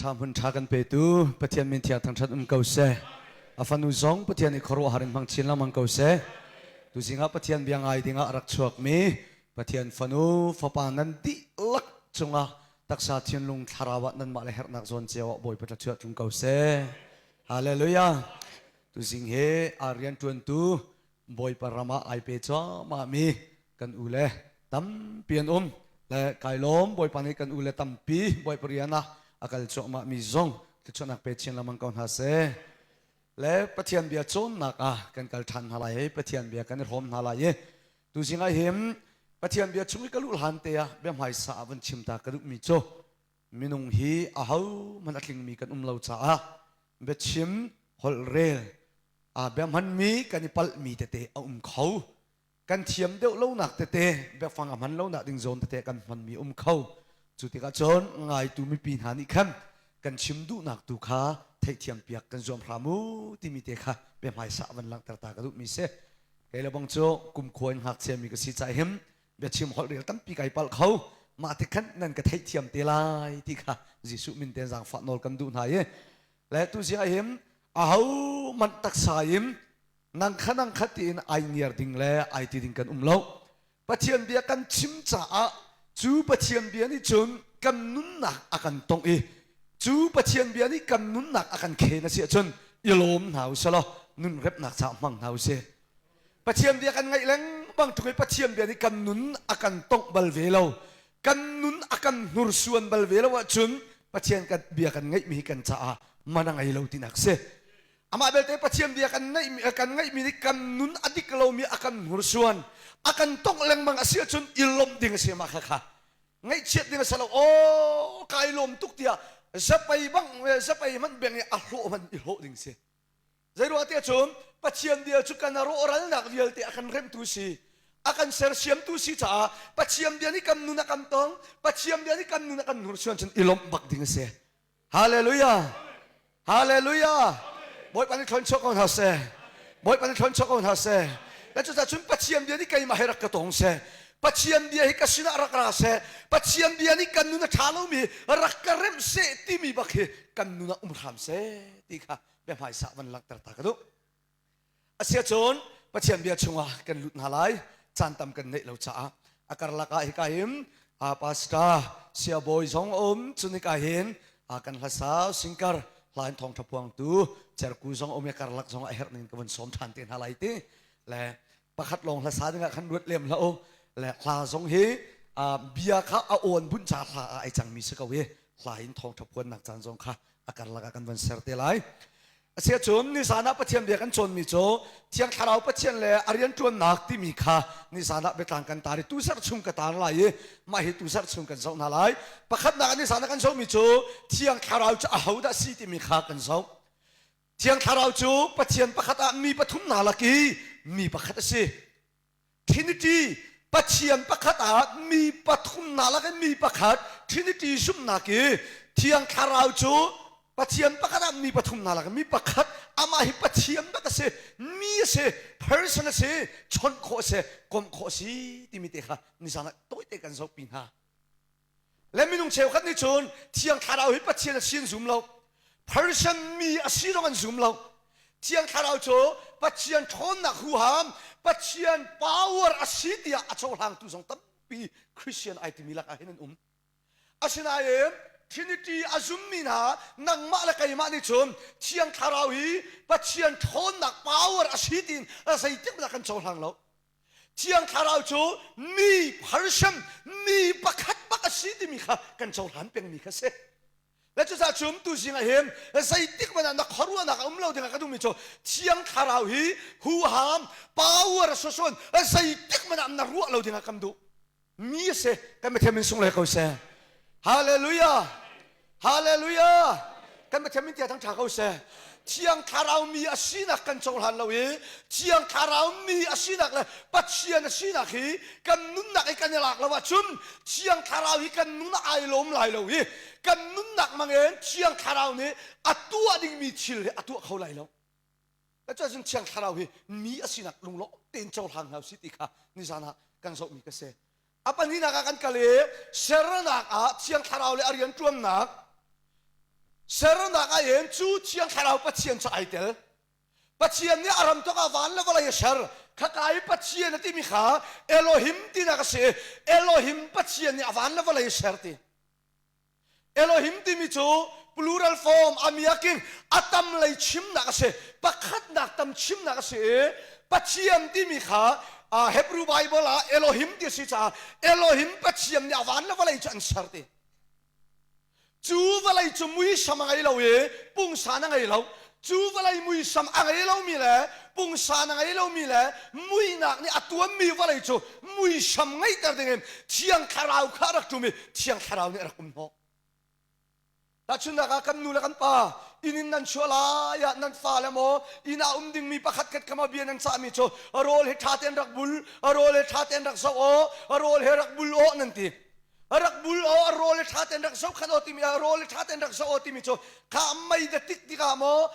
Ṭha hmun ṭha kan petu Pathian min thiang thangṭhat um ko seh. A fanu zong Pathian i khuaruahhar in hmang chin lengmang ko seh. Tuzing ah Pathian bia ngai dingah a rak chuakmi Pathian fanu fapa nan dihlak cungah taksa thinlung thlarau ah nanmah le herhnak zawn cio ah Bawipa thluachuah tlung ko seh. Hallelujah. Tuzing he aa rianṭuantu Bawipa ram ah ai pe cuahmah mi kan u le tampi an um le kai lawm Bawipa nih kan u le tampi Bawipa rian ah a kal cuahmah mi zong thluachuahnak pe chin lengmang ko hna seh. Le Pathian bia cawnnak ah kan kal ṭhan hna lai i Pathian bia kan i hrawm hna lai i tuzing ah hin Pathian bia chung i ka luh hlan te ah bia hmaisa ah van chim ta ka duhmi cu minung hi ahohmanh a tlingmi kan um lo caah biachim holhrel bia hmanmi kan i palhmi tete a um kho. Kan thiam deuh lonak tete, biafang a hman lonak ding zawn tete kan hmanmi um kho. Cu tikah cun ngaitu mipi hna nih khan kan chim duhnak tu kha theihthiam piak kan zuam hram u timi te kha bia hmaisa van langhter ta ka duhmi si. Kei le bang cu kumkhua in ngakchia mi ka si caah hin biachim holh rel tampi kai palh kho. Mah ti khan nan ka theihthiam te lai ti kha Jesuh min ten zaangfah nawl kan duh hna i le tu zing ahim aho manh taksa in nang kha nang kha tiin ai ngiar ding le ai ti ding kan um lo. Pathian bia kan chim caah cu Pathian bia nih cun kan nunnak a kan tongh i cu Pathian bia nih kan nunnak a kan khen a si ahcun i lawm hna u sih law nun remnak caah hmang hna u sih. Pathian bia kan ngaih lengmang ṭung i Pathian bia nih kan nun a kan tongh bal ve lo, kan nun a kan hnursuan bal ve lo ahcun Pathian kan bia kan ngaihmi hi kan caah man a ngei lo tinak si. Amah belte Pathian bia kan ngaihmi kan ngaihmi nih kan nun a dik lomi a kan hnursuan, a kan tongh lengmang a si ahcun i lawmh ding a si mah kha kha. Ngaihchiat ding a si lo. Aw kai lawm tuk tiah zapei bang zapei hmanh beng i a hlawh hmanh i hlawh ding si. Zeiruah tiah cun Pathian bia cu kan rawhralnak vialte a kan remtu si, a kan sersiamtu si caah Pathian bia nih kan nun a kan tong, Pathian bia nih kan nun a kan hnursuan cun i lawmh bak ding a si. Hallelujah! Hallelujah! Bawipa nih thlon chuak ko hna seh. Bawipa nih thlon chuak ko hna seh. Le cucaah cun Pathian bia nih keimah he rak ka tong seh. Pathian bia hi ka sinah rak ra seh. Pathian bia nih kan nun a ṭha lomi rak ka remh seh timi bak hi kan nun ah um hram seh ti kha bia hmaisa van langhter ta ka duh. Asiahcun Pathian bia chungah kan lut hna lai. Caan tam kan neih lo caah a karlak ah hika hin pastor siabawi zong a um. Cun hika hin kan hlasa singkar hla in thawngṭha puangtu cerku zong um i karlak zong a herh ning ka vun sawm ṭhan te hna lai ti le pakhat lawng hlasa dingah khan ruat lem hlah u. Le hla zong hi bia kha a awn bunh ca hla ah ai cangmi si ko i hla in thawngṭha puannak caan zong kha a karlak ah kan van ser te lai. Asiahcun nizan ah Pathian bia kan cawnmi cu Thiang Thlarau Pathian le a rianṭuannak timi kha nizan ah biatlang kan tar i tusarh chung ka tar lai i mah hi tusarh chung kan zoh hna lai. Pakhatnak ah nizan ah kan zohmi cu Thiang Thlarau cu ahodah si timi kha kan zoh. Thiang Thlarau cu Pathian pakhat ah mi pathum hna lak i mi pakhat a si. Trinity Pathian pakhat ah mi pathum hna lak in mi pakhat Trinity zumhnak i Thiang Thlarau cu Pathian pakhat ah mi pathum hna lak in mi pakhat amah hi Pathian bak a si mi a si person a si chawnh khawh a si komh khawh a si timi te kha nizan ah tawite kan zohpi hna. Le minung cheukhat nih cun Thiang Thlarau hi Pathian a si an zum lo. Person mi a si zong an zum lo. Thiang Thlarau cu Pathian ṭhawnnak huham, Pathian power a si tiah a cohlangtu zong tampi Christian ai timi lakah hin an um. Asinain Trinity a zummi hna nangmah le keimah nih cun Thiang Thlarau hi Pathian ṭhawnnak power a si tiin zeitik dah kan cohlang lo. Thiang Thlarau cu mi person, mi pakhat bak a si timi kha kan cohlan pengmi kha si. Le cucaah cun tuzing ah hin zeitik hmanh ah na khuaruahnak a um lo dingah ka duhmi cu Thiang Thlarau hi huham, power sosun zeitik hmanh ah na ruah lo dingah kan duh. Mi a si. Kan Pathian min sunglawi ko seh. Hallelujah. Hallelujah. Kan Pathian min tia thang ṭha ko seh. Thiang Thlarau mi a sinak kan cohlan lo i Thiang Thlarau mi a sinak le Pathian a sinak hi kan nunnak i kan i lak lo ahcun Thiang Thlarau hi kan nun ah ai lawm lai lo i kan nunnak mangin Thiang Thlarau nih a tuah dingmi thil hi a tuah kho lai lo. Cuacun Thiang Thlarau hi mi a sinak lunglawm tein cohlang hna usih ti kha nizan ah kan zohmi ka si. A pahnihnak ah kan kal i sernak ah Thiang Thlarau le a rianṭuannak. Sernak ah hin cu Thiang Thlarau Pathian cu ai tel. Pathian nih a ram tuk ah van le vawlei a ser. Khaka i Pathian a timi kha Elohim tinak a si. Elohim Pathian nih a van le vawlei a ser ti. Elohim timi cu plural form amiakin a tam lei chimnak a si. Pakhatnak tam chimnak a si i Pathian timi kha Hebrew Bible ah Elohim ti a si caah Elohim Pathian nih a van le vawlei cu an ser ti. Cu vawlei cu muisam a ngei lo i pungsan a ngei lo. Cu vawlei muisam a ngei lomi le pungsan a ngei lomi le muihnak nih a tuammi vawlei cu muisam ngeihter dingin Thiang Thlarau kha a rak ṭum i Thiang Thlarau nih a rak um hnawh. Tahchunhnak ah kan nu le kan pa inn in nan chuah lai ah nan fale maw inn ah um dingmi pakhat khat kha maw bia nan cahmi cu rawl hi ṭha tein rak bul, rawl hi ṭha tein rak zoh aw, rawl hi rak bul aw nan ti. Rak bul aw a rawl ṭha tein rak zoh khan aw timi rawl ṭha tein rak zoh aw timi cu kha mei da tik tikah maw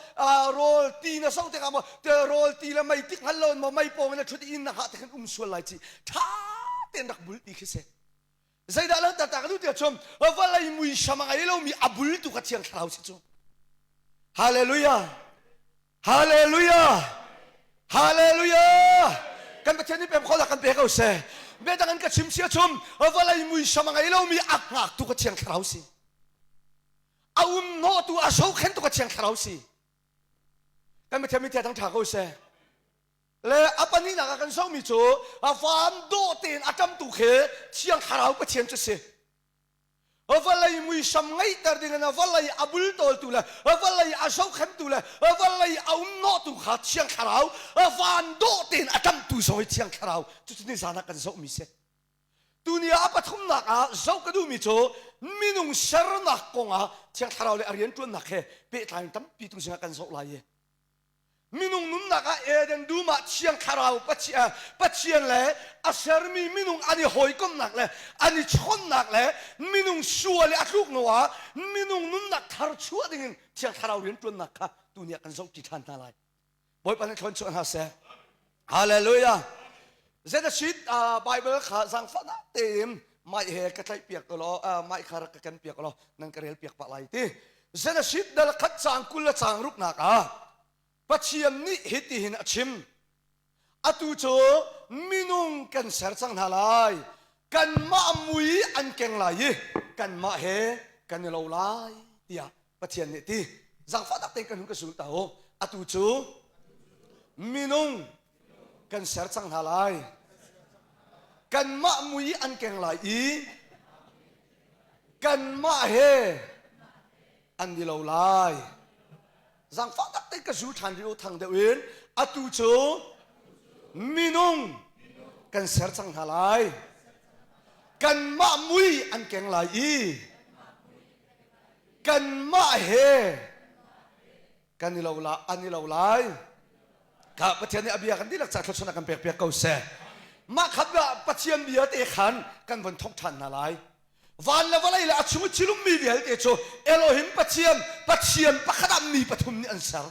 rawl ti na zoh tikah maw rawl ti le mei tik hngal lo in maw mei pawng in a ṭhut inn na hah tikhin um sual lai ci ṭha tein rak bul ti khi si. Zeidah langhter ta ka duh tiah cun vawlei muisam a ngei lomi a bul tu kha Thiang Thlarau si cu. Hallelujah. Hallelujah. Hallelujah. Kan Pathian nih pem khawhnak kan pe ko seh. Biadang in ka chim sia chum vawlei muisam a ngei lomi a hngaktu ka Thiang Thlarau si. A um hnawhtu a sokhentu ka Thiang Thlarau si. Kan Pathian mi thang ṭha ko seh. Le a pahnihnak ah kan zohmi cu a van dawh tein a ṭamtu khi Thiang Thlarau Pathian cu si. Vawlei muisam ngeihter ding in vawlei a bultawltu le vawlei a zohkhentu le vawlei a umhnawhtu kha Thiang Thlarau van dawh tein a ṭamhtu zong hi Thiang Thlarau cucu nizan ah kan zohmi si. Tuni ah a pathumnak ah zoh ka duhmi cu minung sernak kong ah Thiang Thlarau le a rianṭuannak he pehtlai in tampi tu zingah kan zoh lai i Minung nunnak ah Eden dum ah Thiang Thlarau Pathian le a sermi minung an i hawikomhnak le an i chawnhnak le minung sual i a tluk hnu ah minung nunnak thar chuah dingin Thiang Thlarau rianṭuannak kha tuni ah kan zohṭi ṭhan hna lai. Bawipa nih thlawn chuah hna seh. Hallelujah. Zedasit Bible kha zaangfahnak tein mic he ka tlaih piak law mic kha rak ka ken piak law nan ka rel piak pah lai ti. Zedasit dal khat caang 20 le caang ruknak ah Pathian nih hitihin a chim. Atu cu minung kan ser cang hna lai. Kanmah mui an keng lai i kanmah he kan i lo lai tiah Pathian nih ti. Zaangfah tak tein kan hun ka zul ta u. Atu cu minung kan ser cang hna lai. Kanmah mui an keng lai i kanmah he an i lo lai. Zaangfah tak tein ka zul ṭhan rih u thang deuh in atu cu minung kan ser cang hna lai. Kanmah mui an keng lai i kanmah he kan i lo la an i lo lai. Kha Pathian nih a bia kan dihlak ca thluachuah kan pek piak ko seh. Mah kha Pathian bia te khan kan von thawk ṭhan hna lai. Van le vawlei le a chung i thilummi vialte cu Elohim Pathian, Pathian pakhat ah mi pathum nih an ser.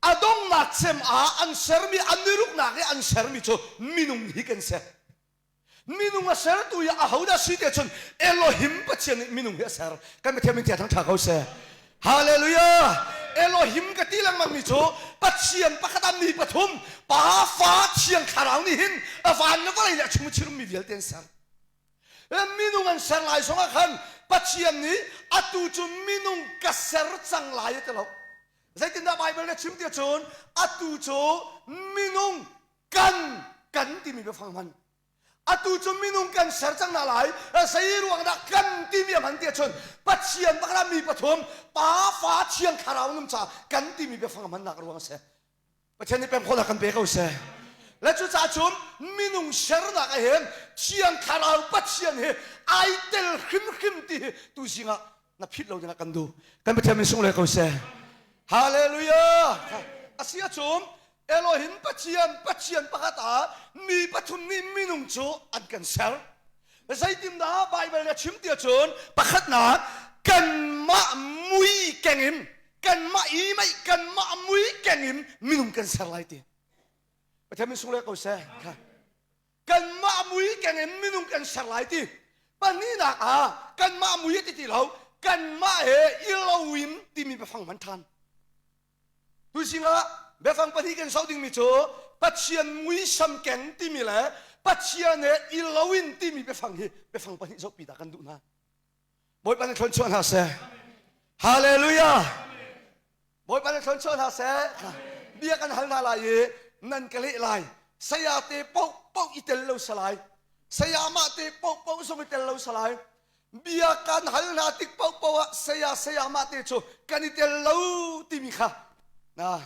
A donghnak cem ah an sermi, an i ruknak i an sermi cu minung hi kan si. Minung a sertu i ahodah si te cun Elohim Pathian nih minung hi a ser. Kan Pathian min thang ṭha ko seh. Hallelujah! Elohim ka ti lengmang mi cu Pathian pakhat ah mi pathum Pa, Fa, Thiang Thlarau nih hin a van le vawlei le a chung i thilummi vialte an ser. Minung an ser lai zongah khan Pathian nih atu cu minung ka ser cang lai a ti lo. Zeitindah Baibal nih a chim ti ahcun atu cu minung kan kan timi biafang hman. Atu cu minung kan ser cang hna lai. Zei ruang dah kan timi a hman ti ahcun Pathian pakhat mi pathum Pa, Fa, Thiang Thlarau nung ca kan timi biafang hmannak ruang a si. Pathian nih pem khawhnak kan pe ko seh. Le cucaah cun minung sernak ah hin Thiang Thlarau Pathian hi ai tel hrimhrim ti hi tu zing ah na phit lo dingah kan duh. Kan Pathian min sung le ko seh. Hallelujah. Asi ahcun Elohim Pathian Pathian pakhat ah mi pathum nih minung cu an kan ser. Zeitindah Baibal nih a chim ti ahcun pakhatnak kanmah mui keng in kanmah i mei kanmah mui keng in minung kan ser lai ti. Pathian min sung le ko seh. Kanmah mui keng in minung kan ser lai ti. Pahnihnak ah kanmah mui ti ti lo kanmah he i lo in. biafang hman ṭhan. Tuising ah biafang pahnih kan zoh dingmi cu Pathian muisam keng timi le Pathian he i loin timi biafang hi biafang pahnih zohpi ta kan duh hna. Bawipa nih thluachuah hna seh. Hallelujah. Bawipa nih thluachuah hna seh. Bia kan hal hna lai i nan ka leh lai. Saya te paoh paoh i tel lo salai. Saya mah te paoh paoh zong i tel lo salai. Bia kan hal hna tik paohpaoh ah saya saya mah te cu kan i tel lo timi kha na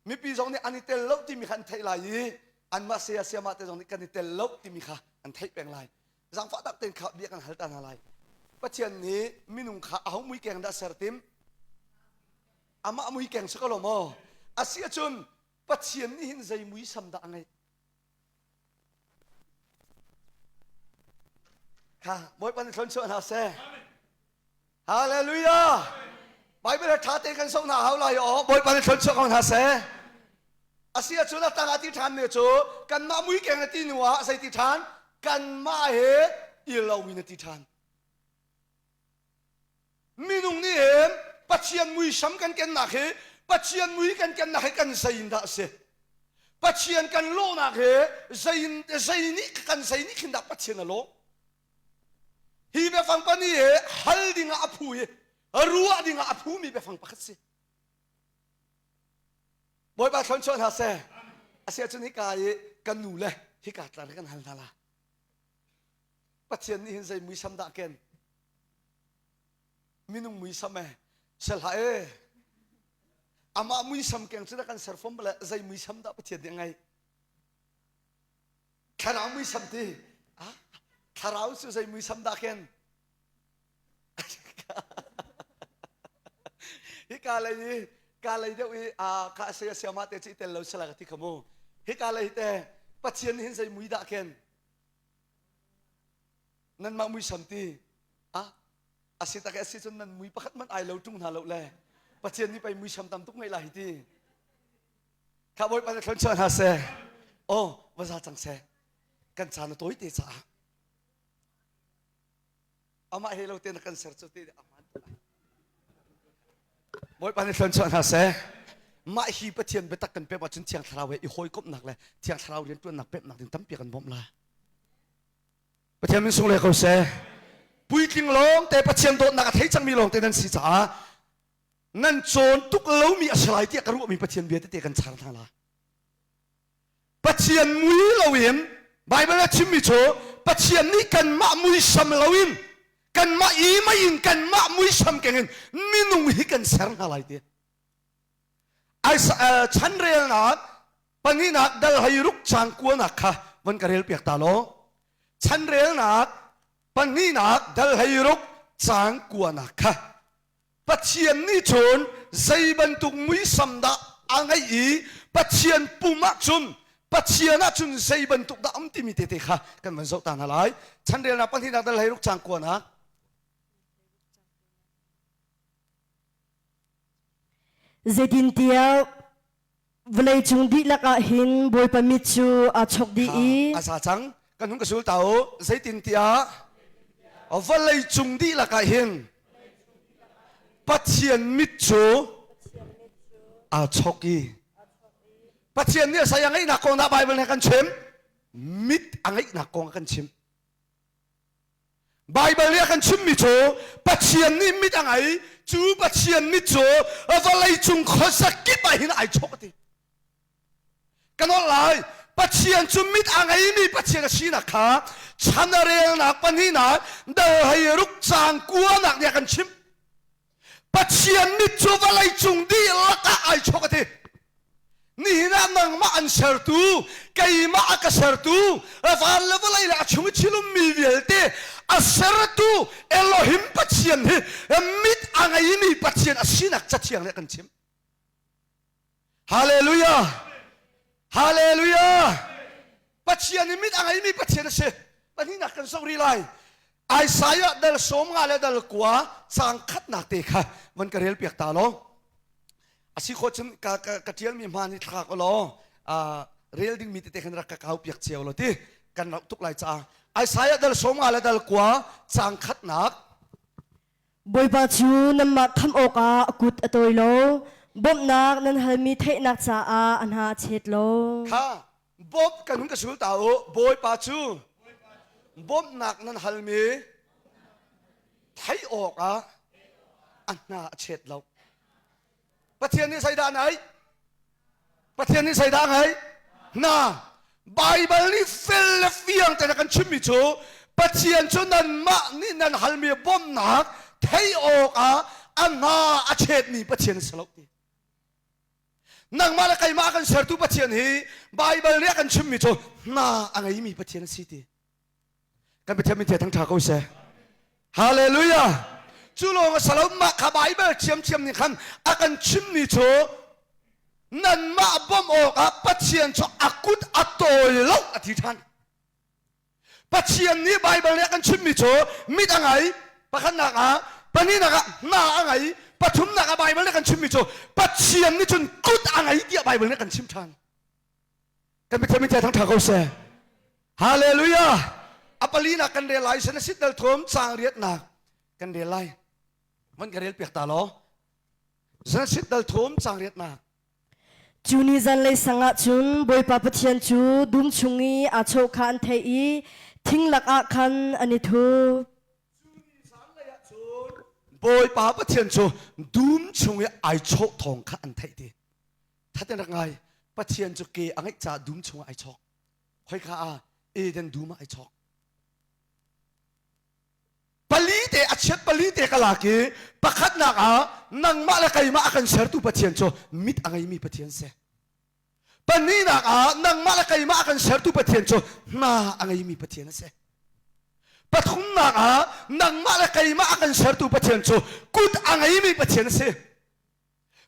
mipi zong nih an i tel lo timi kha an theih lai i anmah saya saya mah te zong nih kan i tel lo timi kha an theih peng lai. Zaangfah tak tein kha bia kan hal ta hna lai. Pathian nih minung kha aho mui keng dah ser tim? Amah mui keng si ko lo maw? Asi ahcun Pathian nih hin zei muisam dah a ngeih? Kha Bawipa nih thluachuah hna seh. Hallelujah! Bible he ṭha tein kan zoh hna hau lai aw. Bawipa nih thluachuah ko hna seh. Asi ahcun a tang ah ti ṭhan mi cu kanmah mui keng na ti hnu ah zei ti ṭhan? Kanmah he i lo in a ti ṭhan. Minung nih hin Pathian muisam kan kennak hi Pathian mui kan kennak hi kan zei in dah a si? Pathian kan lawhnak hi zei zei nih kan zei nih khin dah Pathian a lawh? Hi biafang pahnih hi hal dingah a phu i ruah dingah a phumi biafang pakhat si. Bawipa thluachuah hna seh. Asiahcun hika i kan nu le hika tlar kan hal hna la. Pathian nih hin zei muisam dah ken? Minung muisam e sel hlah e. Amah muisam keng cu kan ser fom le zei muisam dah Pathian nih a ngeih? Thlarau muisam ti. Ah, thlarau cu zei muisam dah ken? Hika lei i ka lei deuh i a ka saya siama te ci tel lo sala ka ti khamu. Hika lei te Pathian hin zei mui dah ken? Nanmah muisam ti. Ah, a si tak a si cun nan mui pakhat man ai lo tung hna lo le. Pathian nih pei muisam tam tuk ngeih lai hi ti. Kha Bawipa nih thluachuah hna seh. Oh, va za cang seh. Kan caan a tawi te caah. Amah he lo te na kan ser cu ti aman tu lai. Bawipa nih thluachuah hna seh. Mah hi Pathian biatak kan pek ahcun Thiang Thlarau he i hawikomhnak le Thiang Thlarau rianṭuannak peknak ding tampi kan bawmh lai. Pathian min sung le ko seh. Puitling lawng te Pathian dawtnak a thei cangmi lawng te nan si caah nan cawn tuk lomi a si lai tiah ka ruahmi Pathian bia tete kan char hna lai. Pathian mui loin Baibal a chimmi cu Pathian nih kanmah muisam loin kanmah i mei in kanmah muisam keng in minung hi kan ser hna lai ti. Ai chanrelnak pahnihnak dal hei ruk cang kuanak kha von ka rel piak ta law chanrelnak pahnihnak dal hei ruk cang kuanak kha Pathian nih cun zei bantuk muisam dah a ngeih i Pathian pum ah cun Pathian ah cun zei bantuk dah um timi tete kha kan van zoh ta hna lai. Chanrelnak pahnihnak dal hleiruk cang kuanak. Zeitintiah Vawleicung dihlak ah hin Bawipa mit cu aa chok dih i a za cang kan hun ka sul ta u zeitintiah vawleicung dihlak ah hin Pathian mit cu aa chok i Pathian nih saya ngeihnak kong dah Bible nih a kan chim mit a ngeihnak kong a kan chim Baibal nih a kan chimmi cu Pathian nih mit a ngei cu Pathian mit cu vawleicung khuasa kip ah hin ai chawk a ti. Ka nolh lai Pathian cu mit a ngeimi Pathian a sinak kha chan a relnak pahnihnak dal hei ruk cang kuanak nih a kan chimh. Pathian mit cu vawleicung dihlak ah ai chawk a ti. Nihin ah nangmah an sertu, keimah a ka sertu, van le vawlei le a chung i thilummi vialte a sertu Elohim Pathian hi mit a ngeimi Pathian a sinak cathiang nih a kan chimh. Hallelujah! Hallelujah! Pathian i mit a ngeimi Pathian a si. Pahnihnak kan zoh rih lai. Isaiah dal sawm nga le dal kua caang khatnak te kha van ka rel piak ta law. A si khawh cun ka, ka, ka ṭialmi hmaan hi thlak law rel dingmi tete khan rak ka kau piak cio law ti kan rauh tuk lai caah. Isaiah dal sawm nga le dal kua caang khatnak. Bawipa cu nanmah khamh awkah a kut a tawi lo, bawmhnak nan halmi theihnak caah a hna a chet lo. Kha bawmh kan hun ka sul ta u. Bawipa cu bawmhnak nan halmi theih awkah a hna a chet lo. Pathian nih zeidah ngai? Pathian nih zeidah ngai? Na Baibal nih fel le fiang tein a kan chimmi cu Pathian cu nanmah nih nan halmi bawmhnak theih awkah a hna a chetmi Pathian a si lo ti. Nangmah le keimah a kan sertu Pathian hi Baibal nih a kan chimmi cu hna a ngeimi Pathian a si ti. Kan Pathian min thang ṭha ko seh. Hallelujah. Cu lawng a si lo mah kha Baibal thiamthiam nih khan a kan chimmi cu nanmah bawmh awkah Pathian cu a kut a tawi lo a ti ṭhan. Pathian nih Baibal nih a kan chimmi cu mit a ngei pakhatnak ah pahnihnak ah hna a ngei pathumnak ah Baibal nih a kan chimmi cu Pathian nih cun kut a ngei tiah Baibal nih a kan chim ṭhan. Kan Pathian min thang ṭha ko seh. Hallelujah. A palinak kan rel lai sana sit dal thum caang riatnak kan rel lai. Van ka rel piak ta law. Zan sit dal thum caang riatnak. Cu ni zanlei sang ah cun Bawipa Pathian cu dum chung i aa chawh kha an theih i thing lakah khan an i thup. Bawipa Pathian cu dum chung i ai chawh thawng kha an theih ti. Thaten rak ngai. Pathian cu ke a ngeih caah dum chungah ai chawk. Khoika ah Eden dum ah ai chawk. Pali te a chiat pali te ka lak i pakhatnak ah nangmah le keimah a kan sertu Pathian cu mit a ngeimi Pathian si. Pahnihnak ah nangmah le keimah a kan sertu Pathian cu hna a ngeimi Pathian a si. Pathumnak ah nangmah le keimah a kan sertu Pathian cu kut a ngeimi Pathian a si.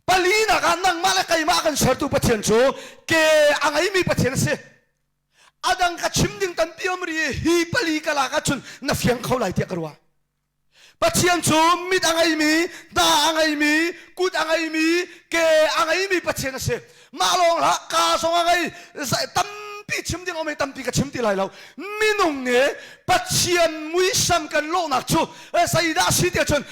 Palinak ah nangmah le keimah a kan sertu Pathian cu ke a ngeimi Pathian a si. A dang ka chim ding tampi um ri hi pali ka lak ahcun na fiang kho lai tiah ka ruah. Pathian cu mit a ngeimi, hna a ngeimi, kut a ngeimi, ke a ngeimi Pathian a si. Mah lawng hlah ka zong a ngei tampi chim ding um tampi ka chim ti lai lo. Minung nih Pathian muisam kan lawhnak cu zeidah a si tiah cun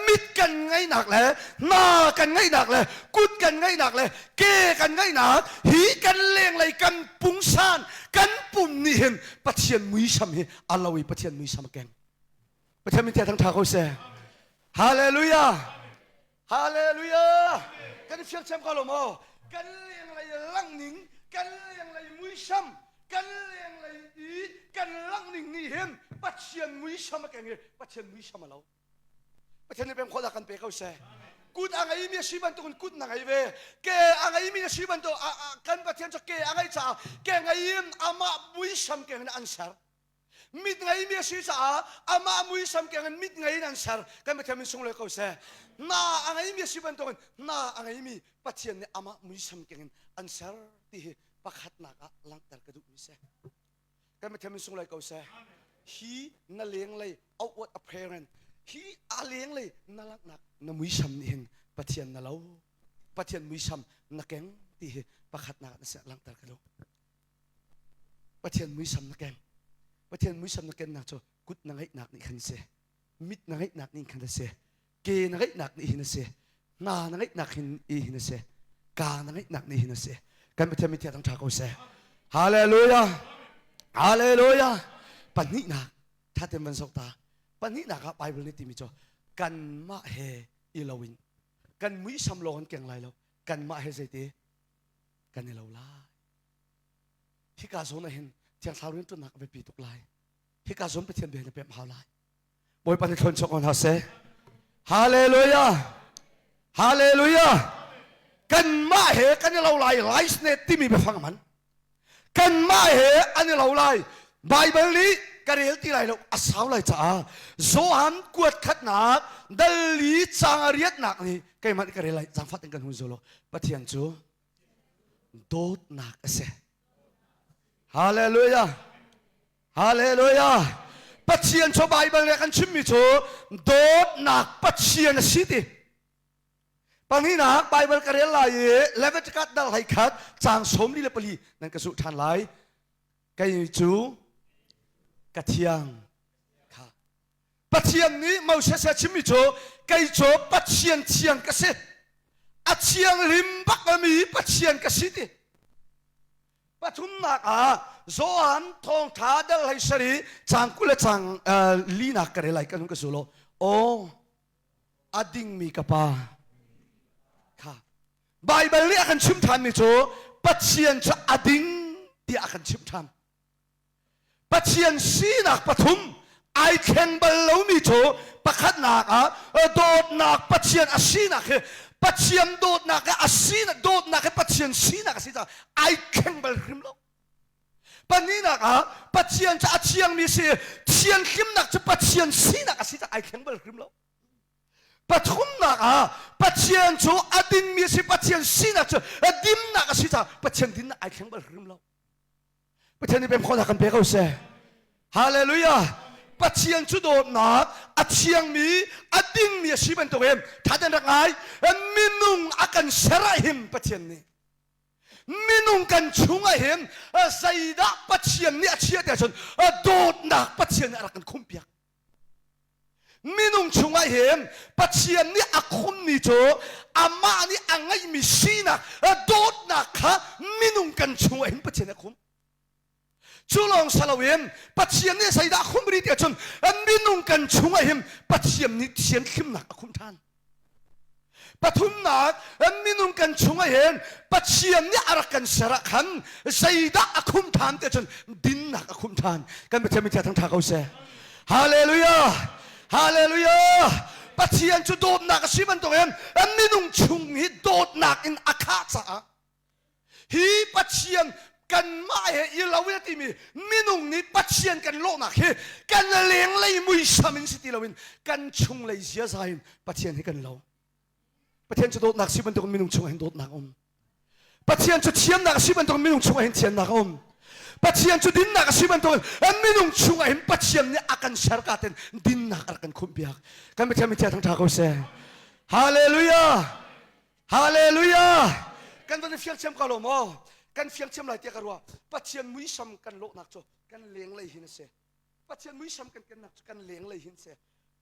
mit kan ngeihnak le hna kan ngeihnak le kut kan ngeihnak le ke kan ngeihnak hi kan lenglei kan pungsan kan pum nih hin Pathian muisam hi a lo i Pathian muisam a keng. Pathian min thang ṭha ko seh. Hallelujah. Hallelujah. Kan i fiang ko lo maw? Kan lenglei lang ning, kan lenglei muisam, kan lenglei i kan lang ning nih hin Pathian muisam a keng i Pathian muisam a lo. Pathian nih pem khawhnak kan pe ko seh. Kut a ngeimi a si bantukin kut na ngei ve. Ke a ngeimi na si bantuk kan Pathian cu ke a ngeih caah ke ngei in amah muisam keng in an ser. Mit ngeimi a si caah amah muisam keng in mit ngei in an ser. Kan Pathian min sunglawi ko seh. Hna a ngeimi a si bantukin hna a ngeimi Pathian nih amah muisam keng in an ser ti hi pakhatnak ah langhter ka duhmi si. Kan Pathian min sunglawi ko seh. Hi na lenglei outward appearance hi a lenglei na langhnak na muisam nih hin Pathian na lo Pathian muisam na keng ti hi pakhatnak na langhter ka duh. Pathian muisam na keng. Pathian muisam na kennak cu kut na ngeihnak nih khan si. Mit na ngeihnak nih khan a si. Ke na ngeihnak nih hin a si. Hna na ngeihnak hin i hin a si. Ka na ngeihnak nih hin a si. Kan Pathian min thiang ṭha ko seh. Hallelujah. Hallelujah. Pahnihnak thaten van sok ta. Pahnihnak ah Bible nih timi cu kanmah he i loin kan muisam lawng an keng lai lo. Kanmah he zeiti kan i lo lai. Hika zawn ah hin Thiang Thlarau rianṭuannak a biapi tuk lai. Hika zawn Pathian bia na pemh hau lai. Bawipa nih thlawn chuak ko hna seh. Hallelujah. Hallelujah. Kanmah he kan i lo lai rice timi biafang man. Kanmah he an i lo lai. Bible nih ka rel ti lai lo a sau lai caah Johan kuat khatnak dal li caang a riatnak nih keimah nih ka rel lai zaangfah in kan hun zul Pathian cu dawtnak a si. Hallelujah. Hallelujah. Pathian cu Bible nih kan chimmi cu dawtnak Pathian a si ti. Pahnihnak Bible ka rel lai i Leviticus dal hlei khat caang 44 nan ka zulh ṭhan lai. Kei cu ka thiang kha. Pathian nih Moses a chimmi cu kei cu Pathian thiang ka si. A thianghlim bak mi Pathian ka si ti. Pathumnak ah Johan thawngtha dal hei sari cang 20 le cang linak ka rel lai kan ka sulo. Aw a dingmi ka pa kha Baibal nih a kan chim ṭhanmi cu Pathian cu a ding tiah a kan chimh ṭhan. Pathian sinak pathum ai thleng bal lomi cu pakhatnak ah dawtnak Pathian a sinak hi Pathian dawtnak hi a sinak dawtnak hi Pathian sinak a si caah ai thleng bal hrim lo. Pahnihnak ah Pathian cu a thiangmi si thianhlimnak cu Pathian sinak a si caah ai thleng bal hrim lo. Pathumnak ah Pathian cu a dingmi a si Pathian sinak cu a dimnak a si caah Pathian dinnak ai thleng bal hrim lo. Pathian nih pem khawhnak kan pe ko seh. Hallelujah. Pathian cu dawtnak a thiangmi a dingmi a si bantukin thaten rak ngai minung a kan ser ah hin Pathian nih minung kan chung ah hin zeidah Pathian nih a chiah ti ahcun dawtnak Pathian nih a rak kan khumpiak. Minung chungah hin Pathian nih a khummi cu amah nih a ngeihmi sinak dawtnak kha minung kan chungah hin Pathian a khum. Cu lawng si loin Pathian nih zeidah a khum rih ti ahcun minung kan chungah hin Pathian nih thianhlimnak a khum ṭhan. Pathumnak minung kan chungah hin Pathian nih a rak kan ser ah khan zeidah a khum ṭhan ti cun dinnak a khum ṭhan. Kan Pathian min thang ṭha ko seh. Hallelujah! Hallelujah! Pathian cu dawtnak a si bantukin minung chung hi dawtnak in a khah caah Hi Pathian kanmah he i lo in a timi minung nih Pathian kan lawhnak hi kan lenglei muisam in si ti loin kan chunglei ziaza in Pathian hi kan lo. Pathian cu dawtnak si bantukin minung chungah hin dawtnak a um. Pathian cu thiamnak a si bantukin minung chungah hin thiamnak a um. Pathian cu dinnak a si bantukin minung chungah hin Pathian nih a kan ser ka ten dinnak a rak kan khumhpiak. Kan Pathian min thang ṭha ko seh. Hallelujah! Hallelujah! Kan van i fiang thiam ko lo maw? Kan fiang thiam lai tiah ka ruah. Pathian muisam kan lawhnak cu kan lenglei hin a si. Pathian muisam kan kennak cu kan lenglei hin si.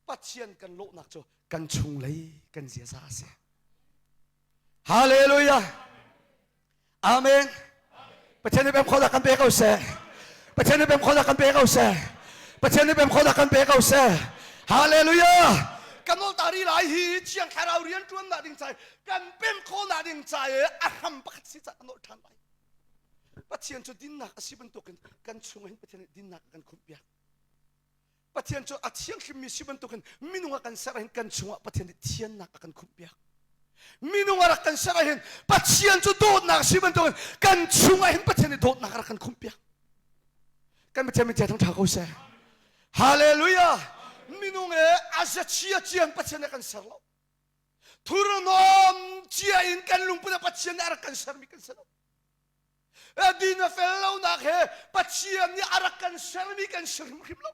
Pathian kan lawhnak cu kan chunglei kan ziaza a si. Hallelujah! Amen. Pathian nih pem khawhnak kan pe ko seh. Pathian nih pem khawhnak kan pe ko seh. Pathian nih pem khawhnak kan pe ko seh. Hallelujah. Kan ol tari lai hi Thiang Thlarau rian ṭuannak ding cai kan pem khawhnak ding cai a hram pakhat si ca kan ol ṭhan lai. Pathian cu dinnak a si bantukin kan chung hin Pathian nih dinnak a kan khumhpiak. Pathian cu a thianghlimmi si bantukin minung a kan ser ahhin kan chungah Pathian nih thiannak a kan khumhpiak. Minung a rak kan ser ahhin Pathian cu dawtnak si bantukin kan chungah hin Pathian nih dawtnak a rak kan khumhpiak. Kan Pathian min thang ṭha ko seh. Hallelujah! Minung e a chia cian Pathian nih a kan ser lo. Thurhnawm cia in kan lungput ah Pathian nih a rak kan sermi kan si lo. Din a fel lonak he Pathian nih a rak kan sermi kan si hrimhrim lo.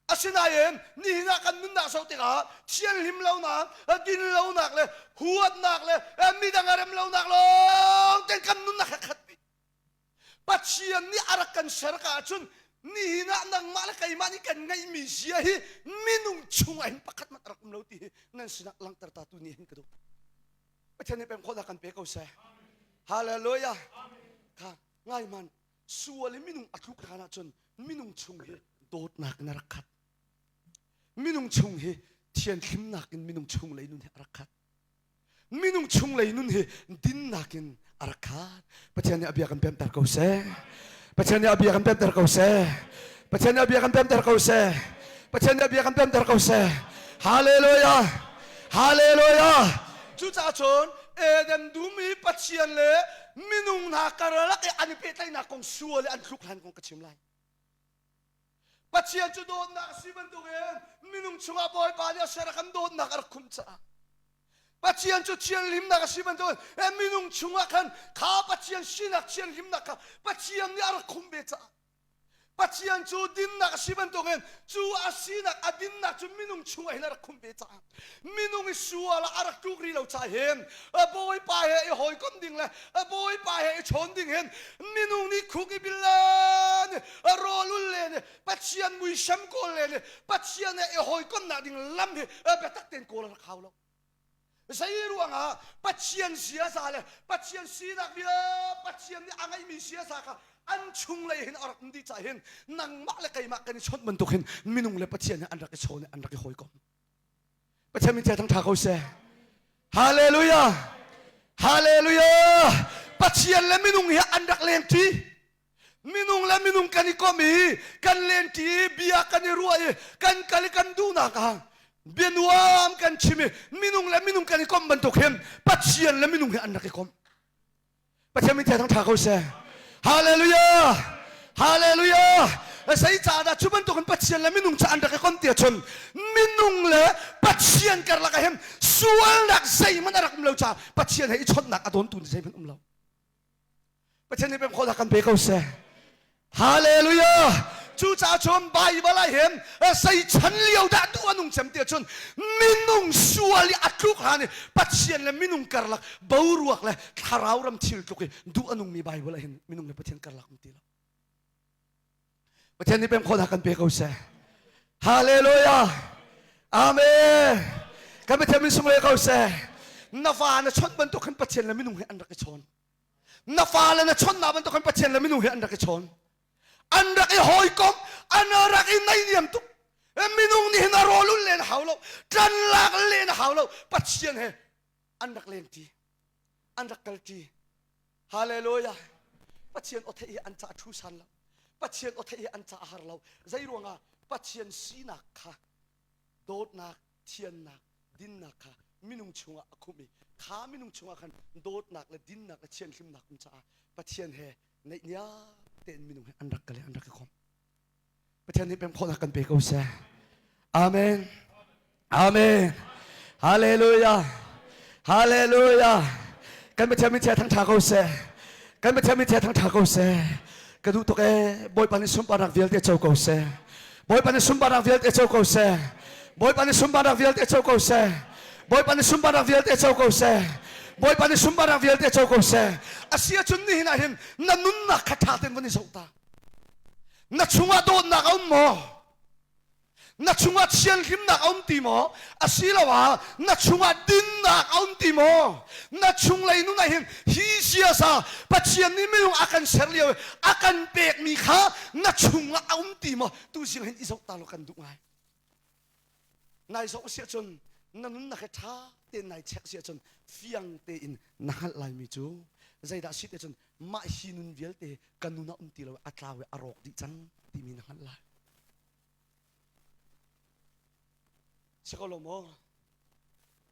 Asinain nihin ah kan nunnak zoh tikah thianhlim lonak, din lonak le huatnak le midang a rem lonak lawng ten kan nunnak he khat dih. Pathian nih a rak kan ser ka ahcun nihin ah nangmah le keimah nih kan ngeihmi zia hi minung chungah hin pakhat hmanh a rak um lo ti hi nan sinah langhter ta tu nih hin ka duh. Pathian nih pem khawhnak kan pe ko seh. Hallelujah. Kha ngai man sual i minung a tluk hlan ahcun minung chung hi dawtnak in a rak khat. Minung chung hi thianhlimnak in minung chung lei nun hi a rak khat. Minung chung lei nun hi dinnak in a rak khat. Pathian nih a bia kan pemter ko seh. Pathian nih a bia kan pemter ko seh. Pathian nih a bia kan pemter ko seh. Pathian nih a bia kan pemter ko seh. Hallelujah. Hallelujah. Cucaah cun Eden dum i Pathian le minung hna karlak i an i pehtlaihnak kong sual i an thluk hlan kong ka chim lai. Pathian cu dawtnak a si bantukin minung chungah Bawipa nih a ser a kan dawtnak a rak khumh caah Pathian cu thianhlimnak a si bantukin minung chungah khan kha Pathian sinak thianhlimnak kha Pathian nih a rak khumh ve caah. Pathian cu dinnak a si bantukin cu a sinak a dinnak cu minung chungah hin a rak khumh ve caah minung i sual ah a rak tluk rih lo caah hin Bawipa he i hawikomh ding le Bawipa he i chawn ding hin minung nih khuk i bil len rawl ul len Pathian muisam kawl len Pathian he i hawikomhnak ding lam hi biatak tein kawl a rak hau lo. Zei ruangah Pathian ziaza le Pathian sinak bia Pathian nih a ngeihmi ziaza kha an chunglei hin a rak um dih caah hin nangmah le keimah kan i chawnh bantuk hin minung le Pathian he an rak i chawn i an rak i hawikom. Pathian min thang ṭha ko seh. Hallelujah! Hallelujah! Pathian le minung hi an rak lengṭi. Minung le minung kan i kom i kan lenṭi i bia kan i ruah i kan kal i kan duhnak ah bia nuam kan chim i minung le minung kan i komh bantuk hin Pathian le minung hi an rak i kom. Pathian min thang ṭha ko seh. Hallelujah! Hallelujah! Zei caah dah cu bantukin Pathian le minung cu an rak i kom ti ahcun minung le Pathian karlak ah hin sualnak zeihmanh a rak um lo caah Pathian he i chawnhnak a dawntu zeihmanh um lo. Pathian nih pemkhawhnak kan pe ko seh. Hallelujah! Cucaah cun Baibal ah hin zei chan lio dah duh a nung cem ti ahcun minung sual i a tluk hlan i Pathian le minung karlak boruak le thlarau ram thil tluk i duh a nungmi Baibal ah hin minung le Pathian karlak um ti lo. Pathian nih pemkhawhnak kan pe ko seh. Hallelujah. Amen. Kan Pathian min sung le ko seh. Na va na chawnh bantuk khan Pathian le minung he an rak i chawn. Na fale na chawnhnak bantuk khan Pathian le minung he an rak i chawn. An rak i hawikom, an rak i naihniam tuk. Minung nih hin a rawl ul len hau lo, tlan lak len hau lo. Pathian he an rak leng ṭi, an rak kal ṭi. Hallelujah. Pathian aw theih hi an ca thu san lo. Pathian aw theih hi an ca a har lo. Zei ruangah Pathian sinak kha dawtnak, thiannak, dinnak kha minung chungah a khumh i kha minung chungah khan dawtnak le dinnak le thianhlimnak um caah Pathian he naihniam tein minung he an rak kal i an rak i khawm. Pathian nih pemkhawhnak kan pe ko seh. Amen. Amen. Hallelujah. Hallelujah. Kan Pathian min chia thangtha ko seh. Kan Pathian min chia thangtha ko seh. Ka duh tuk ee. Bawipa nih sunparnak vialte co ko seh. Bawipa nih sunparnak vialte co ko seh. Bawipa nih sunparnak vialte co ko seh. Bawipa nih sunparnak vialte co ko seh. Bawipa nih sunparnak vialte co ko seh. Asi ahcun nihin ah hin na nunnak kha ṭha tein van i zoh ta. Na chungah dawtnak a um maw? Na chungah thianhlimnak a um ti maw? Asiloah na chungah dinnak a um ti maw? Na chunglei nun ah hin hi ziaza Pathian nih minung a kan ser lio i a kan pekmi kha na chungah a um ti maw? Tuzing hin i zoh ta law kan duh ngai. Nai zoh si ahcun na nunnak hi ṭha tein nai check si ahcun fiang tein na hngalh laimi cu zeidah si te cun mah hi nun vialte ka nun ah um ti lo a tlau i a rawk dih cang timi na hngalh lai. Si ko lo maw?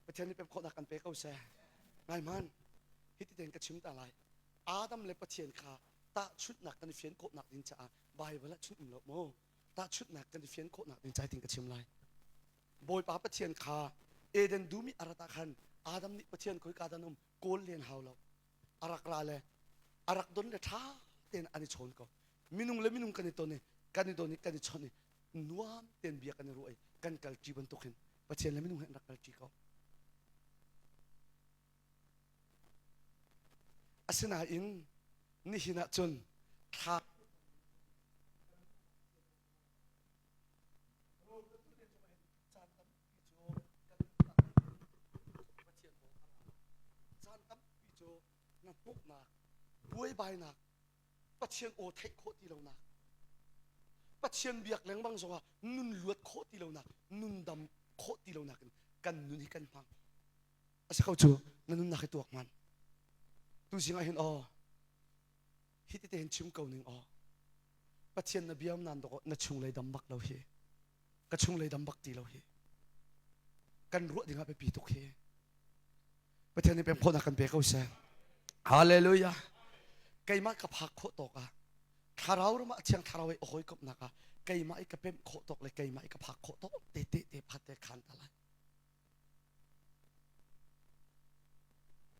Pathian nih pem khawhnak kan pe ko seh. Ngai hmanh, hiti tein ka chim ta lai. Adam le Pathian kha tahchunhnak kan i fian khawhnak ding caah Baibal ah chun um lo maw? Tahchunhnak kan i fian khawhnak ding cai tin ka chim lai. Bawipa Pathian kha Eden dum i a rat ah khan Adam nih Pathian khoika dah na um kawl len hau lo. A rak ra le a rak don le ṭha tein an i chawn ko. Minung le minung kan i ton i kan i don i kan i chawnh i nuam tein bia kan i ruah i kan kalṭi bantuk hin Pathian le minung he an rak kalṭi ko. Asinain nihin ah cun thla caan tampi cu na hnuknak buaibainak Pathian aw theih khawh ti lonak Pathian biak lengmang zongah nun luat khawh ti lonak nun dam khawh ti lonak in kan nun hi kan hmang a si ko cu na nunnak hi tuak hman tu zing ah hin aw hi ti tein chim ko ning aw Pathian na biam nan dok na chunglei dam bak lo hi ka chunglei dam bak ti lo hi kan ruah ding ah biapi tuk hi Pathian nih pem khawhnak kan pe ko seh Hallelujah keimah ka phak khawh tawk ah thlarau ram ah thiang thlarau i hawikomhnak ah keimah i ka pemh khawh tawk le keimah i ka phak khawh tawk te te te phat te khan ta lai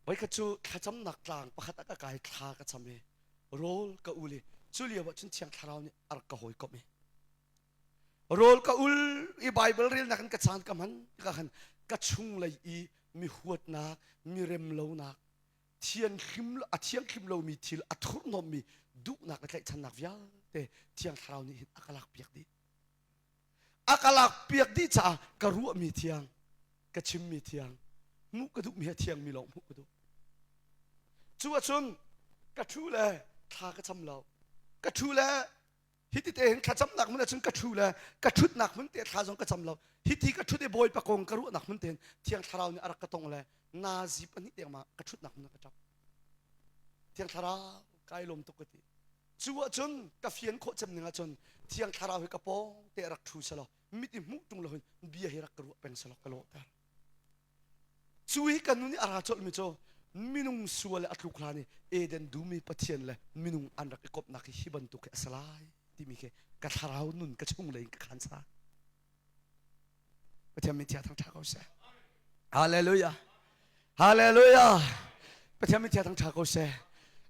Voikhat cu thlacamnak tlang pakhat ah ka kai thla ka cham i rawl ka ul i. Cu lio ah cun Thiang Thlarau nih a rak ka hawikomh i rawl ka ul i Bible relnak in ka caan ka hman tikah khan ka chunglei i mi huatnak, mi remlonak, thianghlim a thianghlim lomi thil a thurhnawmmi duhnak le tlaihchannak vialte Thiang Thlarau nih hin a ka lakpiak dih. A ka lakpiak dih caah ka ruahmi thiang, ka chimmi thiang, hmuh ka duhmi a thiangmi lawng hmuh ka duh. Cu ahcun ka ṭhu le thla ka cam lo. Ka ṭhu le hiti te hin thlacamnak hmun ahcun ka ṭhu le ka ṭhutnak hmun te thla zong ka cam lo. Hiti ka ṭhut i Bawipa kong ka ruahnak hmun tein Thiang Thlarau nih a rak ka tong le nazi pahnih tiang ma ka ṭhutnak hmun ah ka ṭap. Thiang Thlarau kai lawm tuk ka ti. Cu ahcun ka fian khawh cem ning ahcun Thiang Thlarau hi ka pawng te rak ṭhu selaw mit i hmuh ṭung lo hin bia hi rak ka ruah peng selaw ka lawhter. Cu hi kan nun i a ra colhmi cu minung sual le a tluk hlan i Eden dum i Pathian le minung an rak i komhnak hi hi bantuk hi a si lai timi khi ka thlarau nun ka chunglei in ka khan sa. Pathian min thiang thangṭha ko seh. Hallelujah. Hallelujah. Pathian min thiang thangṭha ko seh.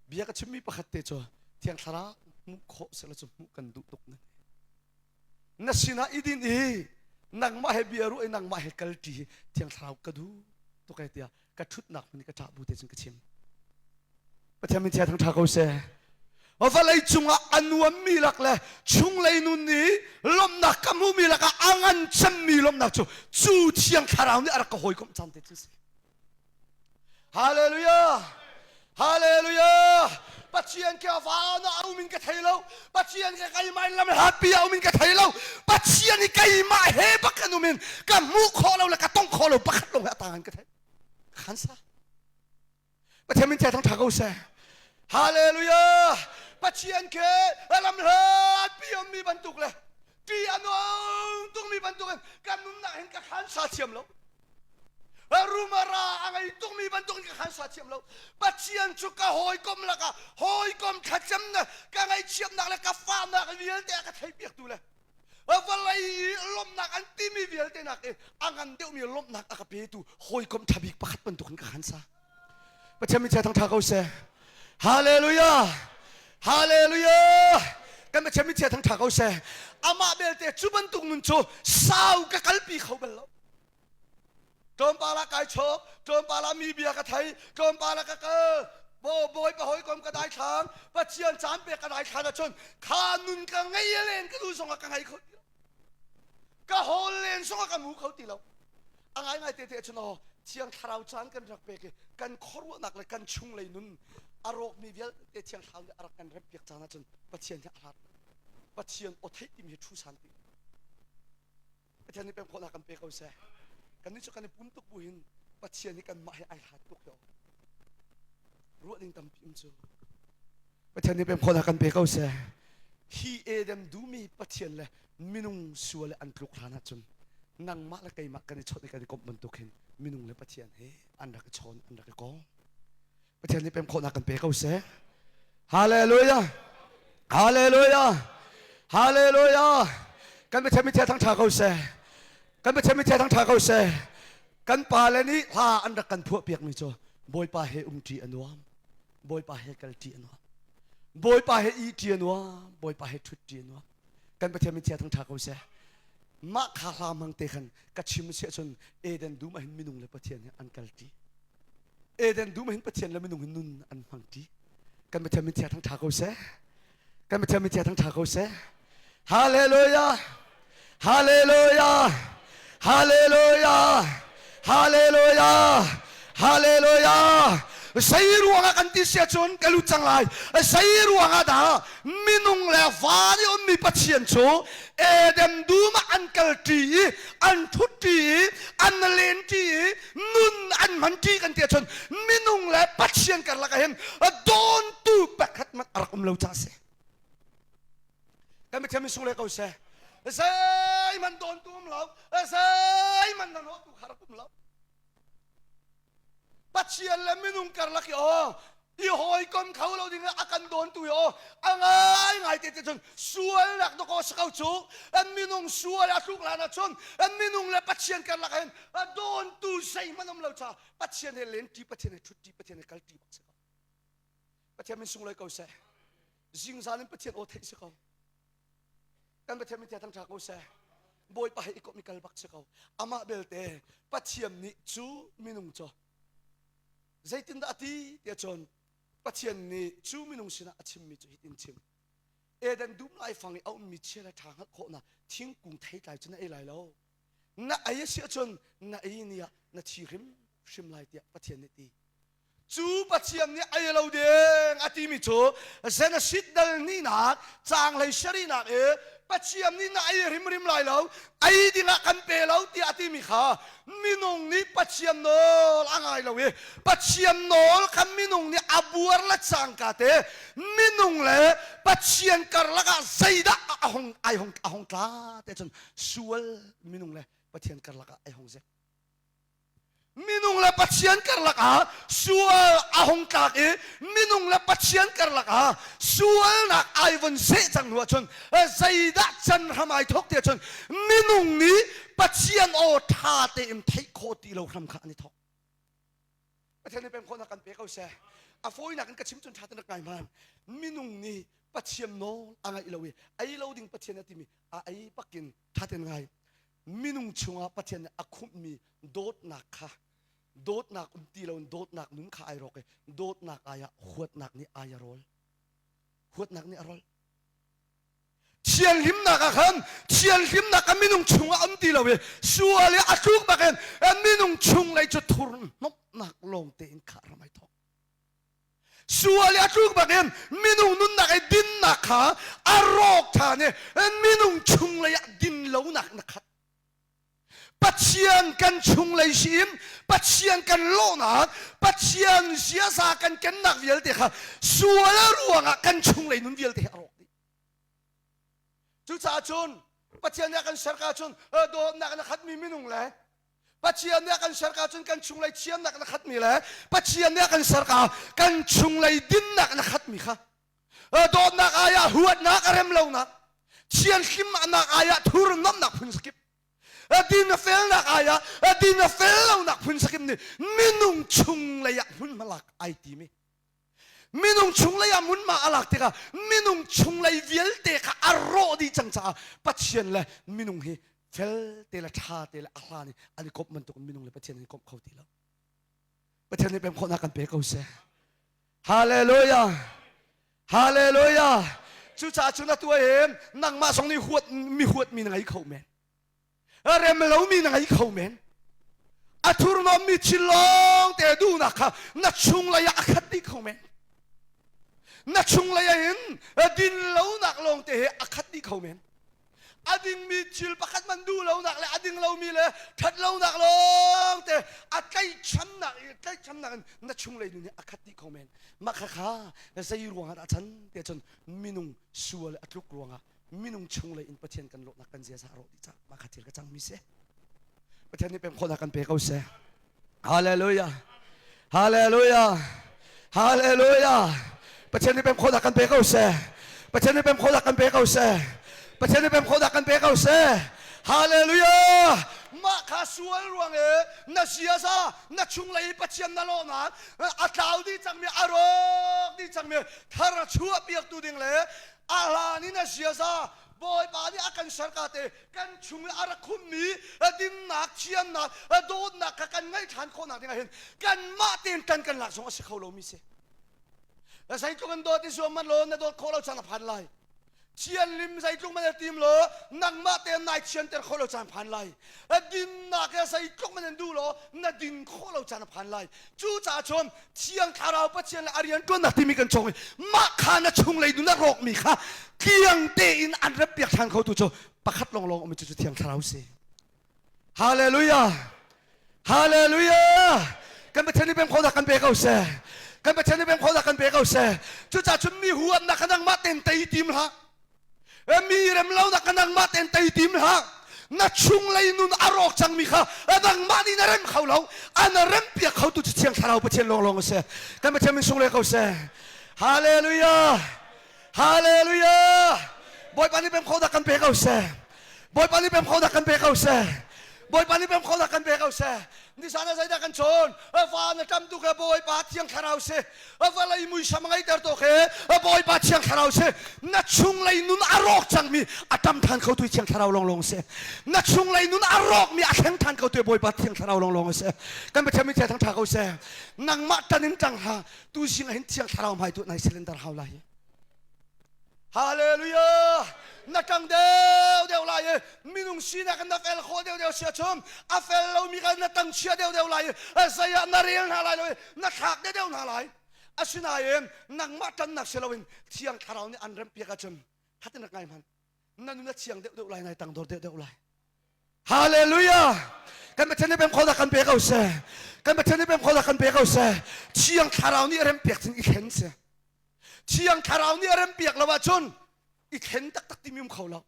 Bia ka chimmi pakhat te cu Thiang Thlarau hmuh khawh sehla cu hmuh kan duh tuk nan. Na sinah i din i nangmah he bia ruah i nangmah he kal ṭi hi Thiang Thlarau ka duh tuk e tiah ka ṭhutnak hmun i ka ṭah bu te cun ka chim. Pathian min thiang thangṭha ko seh. Vawlei cungah a nuammi lak le chunglei nun i lawmhnak ka hmuhmi lakah a ngan cemmi lawmhnak cu cu Thiang Thlarau nih a rak ka hawikomh caan te cu si. Hallelujah! Hallelujah! Pathian ke van ah a um in ka thei lo. Pathian ke keimah in lam hlatpi ah um in ka thei lo. Pathian i keimah he bak kan um in ka hmuh khawh lo le ka tong khawh lo pakhat lawng he a tang in ka thei. Khan sa. Pathian min thang tha ko seh. Hallelujah! Pathian ke lam hlatpi ummi bantuk le ti a nung tukmi bantuk in kan nunnak hin ka khan sa thiam lo. Rumara a ngei tukmi bantuk in ka khan sa thiam lo. Pathian cu ka hawikom lakah hawikom thlacamnak ka ngaihchiatnak le ka fahnak vialte a ka theihpiaktu le vawlei i lawmhnak an timi vialte nak i a ngan deuhmi lawmhnak a ka petu hawikom ṭha bik pakhat bantuk in ka khan sa. Pathian min thang ṭha ko seh. Hallelujah! Hallelujah! Kan Pathian min thang ṭha ko seh. Amah belte cu bantuk nun cu sau ka kalpi kho bal lo. Tlawmpal ah kai chawk, tlawmpal ah mi bia ka thei, tlawmpal ah ka kal. Bo bawipa hawikom ka daithlang, Pathian caan pek ka daithlan ahcun kha nun ka ngei len ka duh zongah ka ngei kho ti lo. Ka hawl len zongah ka mu kho ti lo. A ngaingai te te ahcun aw Thiang Thlarau caan kan rak pek i kan khuaruahnak le kan chunglei nun a rawkmi vialte Thiang Thlarau nih a rak kan remhpiak caan ahcun Pathian hi a hlat. Pathian aw theih timi hi thu san ti. Pathian nih pem khawhnak kan pe ko seh. Kannih cu kan i pum tuk bu hin Pathian hi kanmah he ai hlat tuk yo. Ruah ding tampi um cu. Pathian nih pem khawhnak kan pe ko seh. Hi Eden dumi Pathian le minung sual le an tluk hlan ahcun nangmah le keimah kan i chawnh i kan i komh bantuk hin minung le Pathian he an rak i chawn an rak i kom. Pathian nih pem khawhnak kan pe ko seh. Hallelujah. Hallelujah. Hallelujah. Kan Pathian mithiang thangṭha ko seh. Kan Pathian mithiang thangṭha ko seh. Kan pa le nih hla an rak kan phuah piakmi cu Bawipa he umṭi a nuam. Bawipa he kalṭi a nuam. Bawipa he ihṭi a nuam. Bawipa he ṭhutṭi a nuam. Kan Pathian mithiang thangṭha ko seh. Mah kha hla hmang te khan ka chim si ahcun Eden dum ah hin minung le Pathian he an kalṭi. Eden dum hin Pathian le minung hin nun an hmang ṭi. Kan Pathian min thiang thangṭha ko seh. Kan Pathian min thiang thangṭha ko seh. Hallelujah! Hallelujah! Hallelujah! Hallelujah! Hallelujah! Sei ruangah kan ti sia cun ka lut cang lai. Sei ruangah dah minung le van i ummi Pathian cu Eden dum ah an kal ṭi i an ṭhut ṭi i an len ṭi i nun an hman ṭi kan ti ahcun minung le Pathian karlak ah hin dawntu pakhat hmanh a rak um lo caah a si. Kan Pathian min sung le ko seh. Zeihmanh dawntu um lo, zeihmanh hnahnawhtu kha rak um lo. Pathian le minung karlak i aw i hawikom kho lo ding a kan dawntu i aw a ngai ngai te te cun sualnak dawkaw si ko cu an minung sual a tluk lan ahcun an minung le Pathian karlak hin a dawntu zeihmanh um lo ca Pathian he len ṭi Pathian he ṭhut ṭi Pathian he kal ṭi bak si ko Pathian min sunglawi ko seh. Zingzan in Pathian aw theih si ko. Kan Pathian min thang ṭha ko seh. Bawipa he i komh i kal bak si ko. Amah belte Pathian nih cu minung cu zeitindah a ti tiah cun Pathian nih cu minung sinah a chimmi cu hitin chim. Eden dum laifang i a ummi chia le ṭha hngalh khawhnak thingkung theitlai cu na ei lai lo. Na ei a si ahcun na ei ni ah na thi hrimhrim lai tiah Pathian nih ti. Cu Pathian nih ei lo ding a timi cu Genesis dal hnihnak caang hlei sarihnak i Pathian nih na ei hrimhrim lai lo, ei dingah kan pe lo tiah a timi kha minung nih Pathian nawl a ngai lo i Pathian nawl kha minung nih a buar le cangka te minung le Pathian karlak ah zeidah a hong ai hong a hong tla te cun sual minung le Pathian karlak ah ai hong zek. Minung le Pathian karlak ah sual a hung tlak i minung le Pathian karlak ah sualnak ai von seh cang hnu ahcun zeidah can hram ai thawk ti ahcun minung nih Pathian aw ṭha tein theih khawh ti lo hram kha an i thawk. Pathian nih pem khawhnak kan pe ko seh. A fawinak in ka chim cun ṭha tein rak ngai hman. Minung nih Pathian nawl a ngaih lo i ei lo ding Pathian a timi a ei bakin ṭha tein ngai. Minung chungah Pathian nih a khumhmi dawtnak kha dawtnak um ti loin dawtnak nun kha ai rawk i dawtnak ai ah huatnak nih ai a rawl. Huatnak nih a rawl. Thianhlimnak ah khan thianhlimnak a minung chungah um ti lo i sual i a tluk bakin minung chung lei cu thurhnawmhnak lawng tein khah ram ai thawk. Sual i a tluk bakin minung nunnak i dinnak kha a rawk ṭhan i minung chunglei ah dinlonak na khat. Pathian kan chunglei si in Pathian kan lawhnak, Pathian ziaza kan kennak vialte kha sual ruangah kan chunglei nun vialte hi a rawk dih. Cucaah cun Pathian nih a kan ser ka cun dawtnak in a khatmi minung le Pathian nih a kan ser ka cun kan chunglei thiamnak in a khatmi le Pathian nih a kan ser ka kan chunglei dinnak in a khatmi kha dawtnak ai ah huatnak a rem lonak thianhlimnak ai ah thurnomnak phun sakip din a felnak ai ah din a fel lonak phun sakip nih minung chunglei ah hmunhma lak ai timi Minung chunglei ah hmunhma a lak tikah minung chunglei vialte kha a rawh dih cang caah Pathian le minung hi fel te le ṭha te le a hlan i an i komh bantuk in minung le Pathian an i komh kho ti lo. Pathian nih pem khawhnak kan pe ko seh. Hallelujah! Hallelujah! Cucaah cun atu ah hin nangmah zong nih huat mi huatmi na ngei kho men. Rem lomi na ngei kho men. A thurhnawmmi thil lawng te duhnak kha na chunglei ah a khat dih kho men. Na chunglei ah hin din lonak lawng te he a khat dih kho men. A dingmi thil pakhat man duh lonak le a ding lomi le ṭhat lonak lawng te a tlaihchannak i tlaihchannak in na chunglei nun hi a khat dih kho men. Mah kha kha zei ruangah dah chan te cun minung sual a tluk ruangah minung chunglei in Pathian kan lawhnak kan ziaza a rawh dih caah mah kha thil ka cangmi si. Pathian nih pem khawhnak kan pe ko seh. Hallelujah. Hallelujah. Hallelujah. Pathian nih pem khawhnak kan pe ko seh. Pathian nih pem khawhnak kan pe ko seh. Pathian nih pem khawhnak kan pe ko seh. Hallelujah. Mah kha sual ruang i na ziaza na chunglei Pathian na lawhnak a tlau dih cangmi a rawk dih cangmi thar a chuah piaktu ding le a hlan in a ziaza Bawipa nih a kan ser ka te kan chung i a rak khummi dinnak thiannak dawtnak kha kan ngaih ṭhan khawhnak dingah hin kanmah tein ṭan kan lak zong a si kho lomi si. Zeitluk in dawt i zuam man law na dawt khawh lo caan a phan lai. Thianlim zeitluk man tim law nangmah tein nai thianter khawh lo caan phan lai. Dinnak he zeitluk man in duh law na din khawh lo caan a phan lai. Cucaah cun Thiang Thlarau Pathian le a rian ṭuannak timi kan cawng i mah kha na chunglei nun a rawkmi kha tliang tein an rempiak ṭhan khotu cu pakhat lawnglawng um cu Thiang Thlarau si. Hallelujah! Hallelujah! Kan Pathian nih pem khawhnak kan pe ko seh. Kan Pathian nih pem khawhnak kan pe ko seh. Cucaah cun mi huatnak kha nangmah tein tei tim hlah. Mi remlonak kha nangmah tein tei tim hlah. Na chunglei nun a rawk cangmi kha nangmah nih na rem kho lo. An rem piak khotu cu Thiang Thlarau Pathian lawnglawng a si. Kan Pathian min sung le ko seh. Hallelujah! Hallelujah! Bawipa nih pem khawhnak kan pe ko seh. Bawipa nih pem khawhnak kan pe ko seh. Bawipa nih pem khonak kan pe ko seh. Nisan ah zeidah kan cawn? Fa na ṭam tuk he Bawipa Thiang Thlarau si. Vawlei muisam a ngeiter tuk he Bawipa Thiang Thlarau si. Na chunglei nun a rawk cangmi a ṭam ṭhan kho tu Thiang Thlarau lawnglawng si. Na chunglei nun a rawkmi a thleng ṭhan kho tu Bawipa Thiang Thlarau lawnglawng si. Kan Pathian min thang ṭha ko seh. Nangmah ṭan in ṭang hlah. Tu zing ah hin Thiang Thlarau hmai tu nai cylinder hau lai. Hallelujah! Na ṭang deuhdeuh lai i minung sinak in na fel khawh deuhdeuh sia chum a fel lomi kha na tang chia deuhdeuh lai i zei ah na rel hna lai lo i na thlak deuhdeuh hna lai. Asinain nangmah ṭannak si loin Thiang Thlarau nih an remhpiak ahcun hatin rak ngai hmanh. Na nun a thiang deuhdeuh lai, nai tangdor deuhdeuh lai. Hallelujah! Kan Pathian nih pem khonak kan pe ko seh. Kan Pathian nih pem khonak kan pe ko seh. Thiang Thlarau nih rempiak cun i thlen seh. Thiang Thlarau nih a rempiak lo ahcun i thlen taktak timi um kho lo.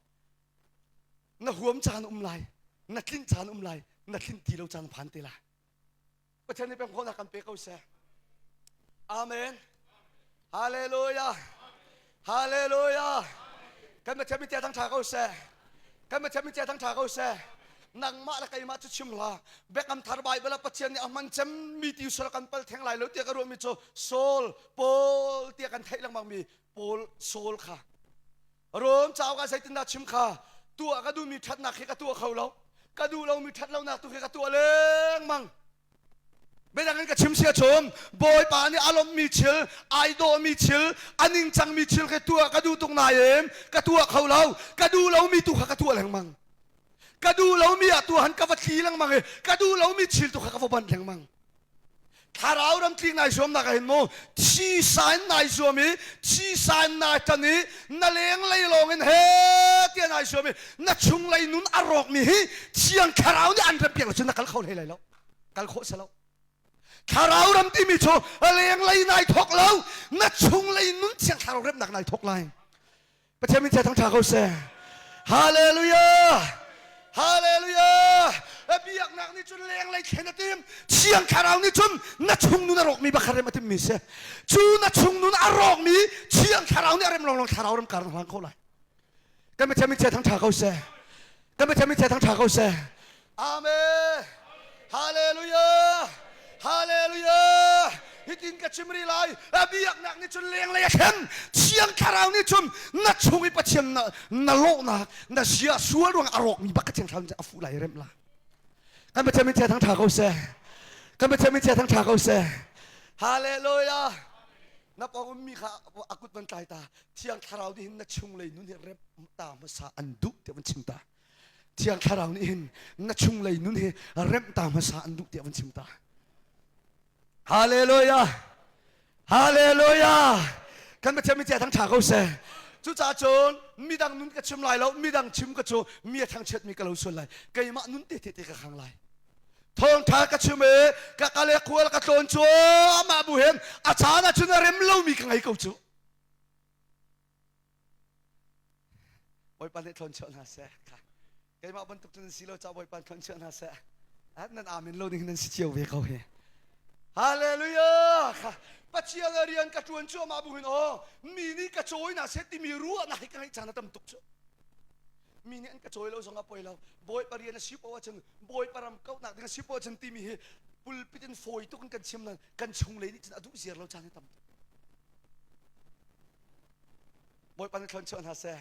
Na huam caan um lai, na tlinh caan um lai, na tlinh ti lo caan phan te lai. Pathian nih pemkhawhnak kan pe ko seh. Amen. Hallelujah. Hallelujah. Kan Pathian min thang ṭha ko seh. Kan Pathian min thang ṭha ko seh. Nangmah le keimah cu chim hlah. Biakam thar Bible ah Pathian nih a hman cemmi ti usal kan pal theng lai lo tiah ka ruahmi cu Saul, Paul tiah kan theih lengmangmi Paul Saul kha. Rom cauk ah zeitindah chim kha tuah ka duhmi ṭhatnak khi ka tuah kho lo. Ka duh lomi ṭhat lonak tu khi ka tuah lengmang. Biadang in ka chim sia chum Bawipa nih a lawmhmi thil, ai dawhmi thil, a ningcangmi thil khi tuah ka duh tuk nain ka tuah kho lo. Ka duh lomi tu kha ka tuah lengmang. Ka duh lomi ah tuahan ka va thli lengmang i ka duh lomi thil tu kha ka va banh lengmang. Thlarau ram tling nai zuamnak ah hin mu thi sa in nai zuam i thi sa in nai tan i na leng lei lawng in he tiah nai zuam i na chung lei nun a rawkmi hi thiang thlarau nih an rempiak lo cun na kal kho hlei lai lo. Kal khawh si lo. Thlarau ram timi cu leng lei nai thok lo na chung lei nun thiang thlarau remnak nai thok lai. Pathian min thang ṭha ko seh. Hallelujah! Hallelujah! Biaknak nih cun lenglei thlen a tim. Thiang Thlarau nih cun na chung nun a rawkmi bakha rem a timmi si. Cu na chung nun a rawkmi Thiang Thlarau nih a rem lawnglawng Thlarau ram kar na hlang kho lai. Kan Pathian min thang ṭha ko seh. Kan Pathian min thang ṭha ko seh. Amen. Hallelujah. Hallelujah. Hitin ka chim rih lai. A biaknak nih cun lenglei a thlen. Thiang Thlarau nih cun na chung i Pathian na, na lawhnak, na sia sual ruang a rawkmi bak ka Thiang Thlarau nih a fuh lai remh la. Kan Pathian min thang ṭha ko seh. Kan Pathian min thang ṭha ko seh. Hallelujah. Na pawng ummi kha a kut van tlai ta. Thiang Thlarau nih hin na chunglei nun hi rem ta hmasa an duh tiah van chim ta. Thiang Thlarau nih hin na chunglei nun hi remh ta hmasa an duh tiah van chim ta. Hallelujah! Hallelujah! Kan Pathian min thang ṭha ko seh. Cucaah cun midang nun ka chim lai lo, midang chim ka cu mi a thangchiatmi ka lo sual lai. Keimah nun te te te ka khang lai. Thawngṭha ka chim i ka kal i khual ka tlawn cu amah bu hin a caan ah cun a rem lomi ka ngei ko cu. Bawipa nih thlawn chuah hna seh. Keimah bantuk cun si lo ca Bawipa thlawn chuah hna seh. Nan amen lo ding nan si cio ve ko hi. Hallelujah! Pathian a rian ka ṭuan cuahmah bu hin aw mi nih ka cawi hna seh timi ruahnak hi ka ngeih caan a tam tuk cu. Mi nih an ka cawi lo zong ah poi lo. Bawipa rian a si poah ahcun Bawipa ram kauhnak ding a si poah ahcun timi hi pulpit in fawi tuk in kan chim nain kan chunglei nih cun a duh ziar lo caan hi tam tuk. Bawipa nih thlawn chuah hna seh.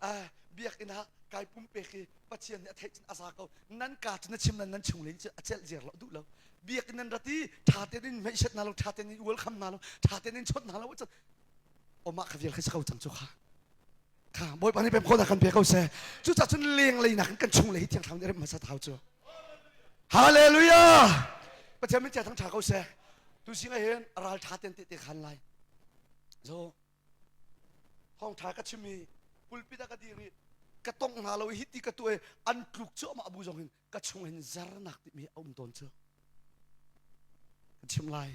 Ah, biakinn ah kai pumpek i Pathian nih a theih cun a za ko. Nan ka cu na chim nan nan chung le cu a celh ziar lo duh lo. Biakinn nan rat i ṭha tein in hmeihset hna lo, ṭha tein in ual kham hna lo, ṭha tein in chawnh hna lo cun omah kha vial kha si ko cang cu kha. Kha Bawipa nih pem khawhnak kan pe ko seh. Cucaah cun lenglei nakin kan chung le hi thiang thlarau nih rem hmasa thau cu. Hallelujah! Pathian min thang ṭha ko seh. Tu sing ah hin ral ṭha ten te te khan lai. Zo thawngṭha ka chim i pulpit ah ka dir i ka tongh hna lo i hiti ka tuah i an tluk cuahmah bu zong hin ka chung hin zernak timi a um tawn cu ka chim lai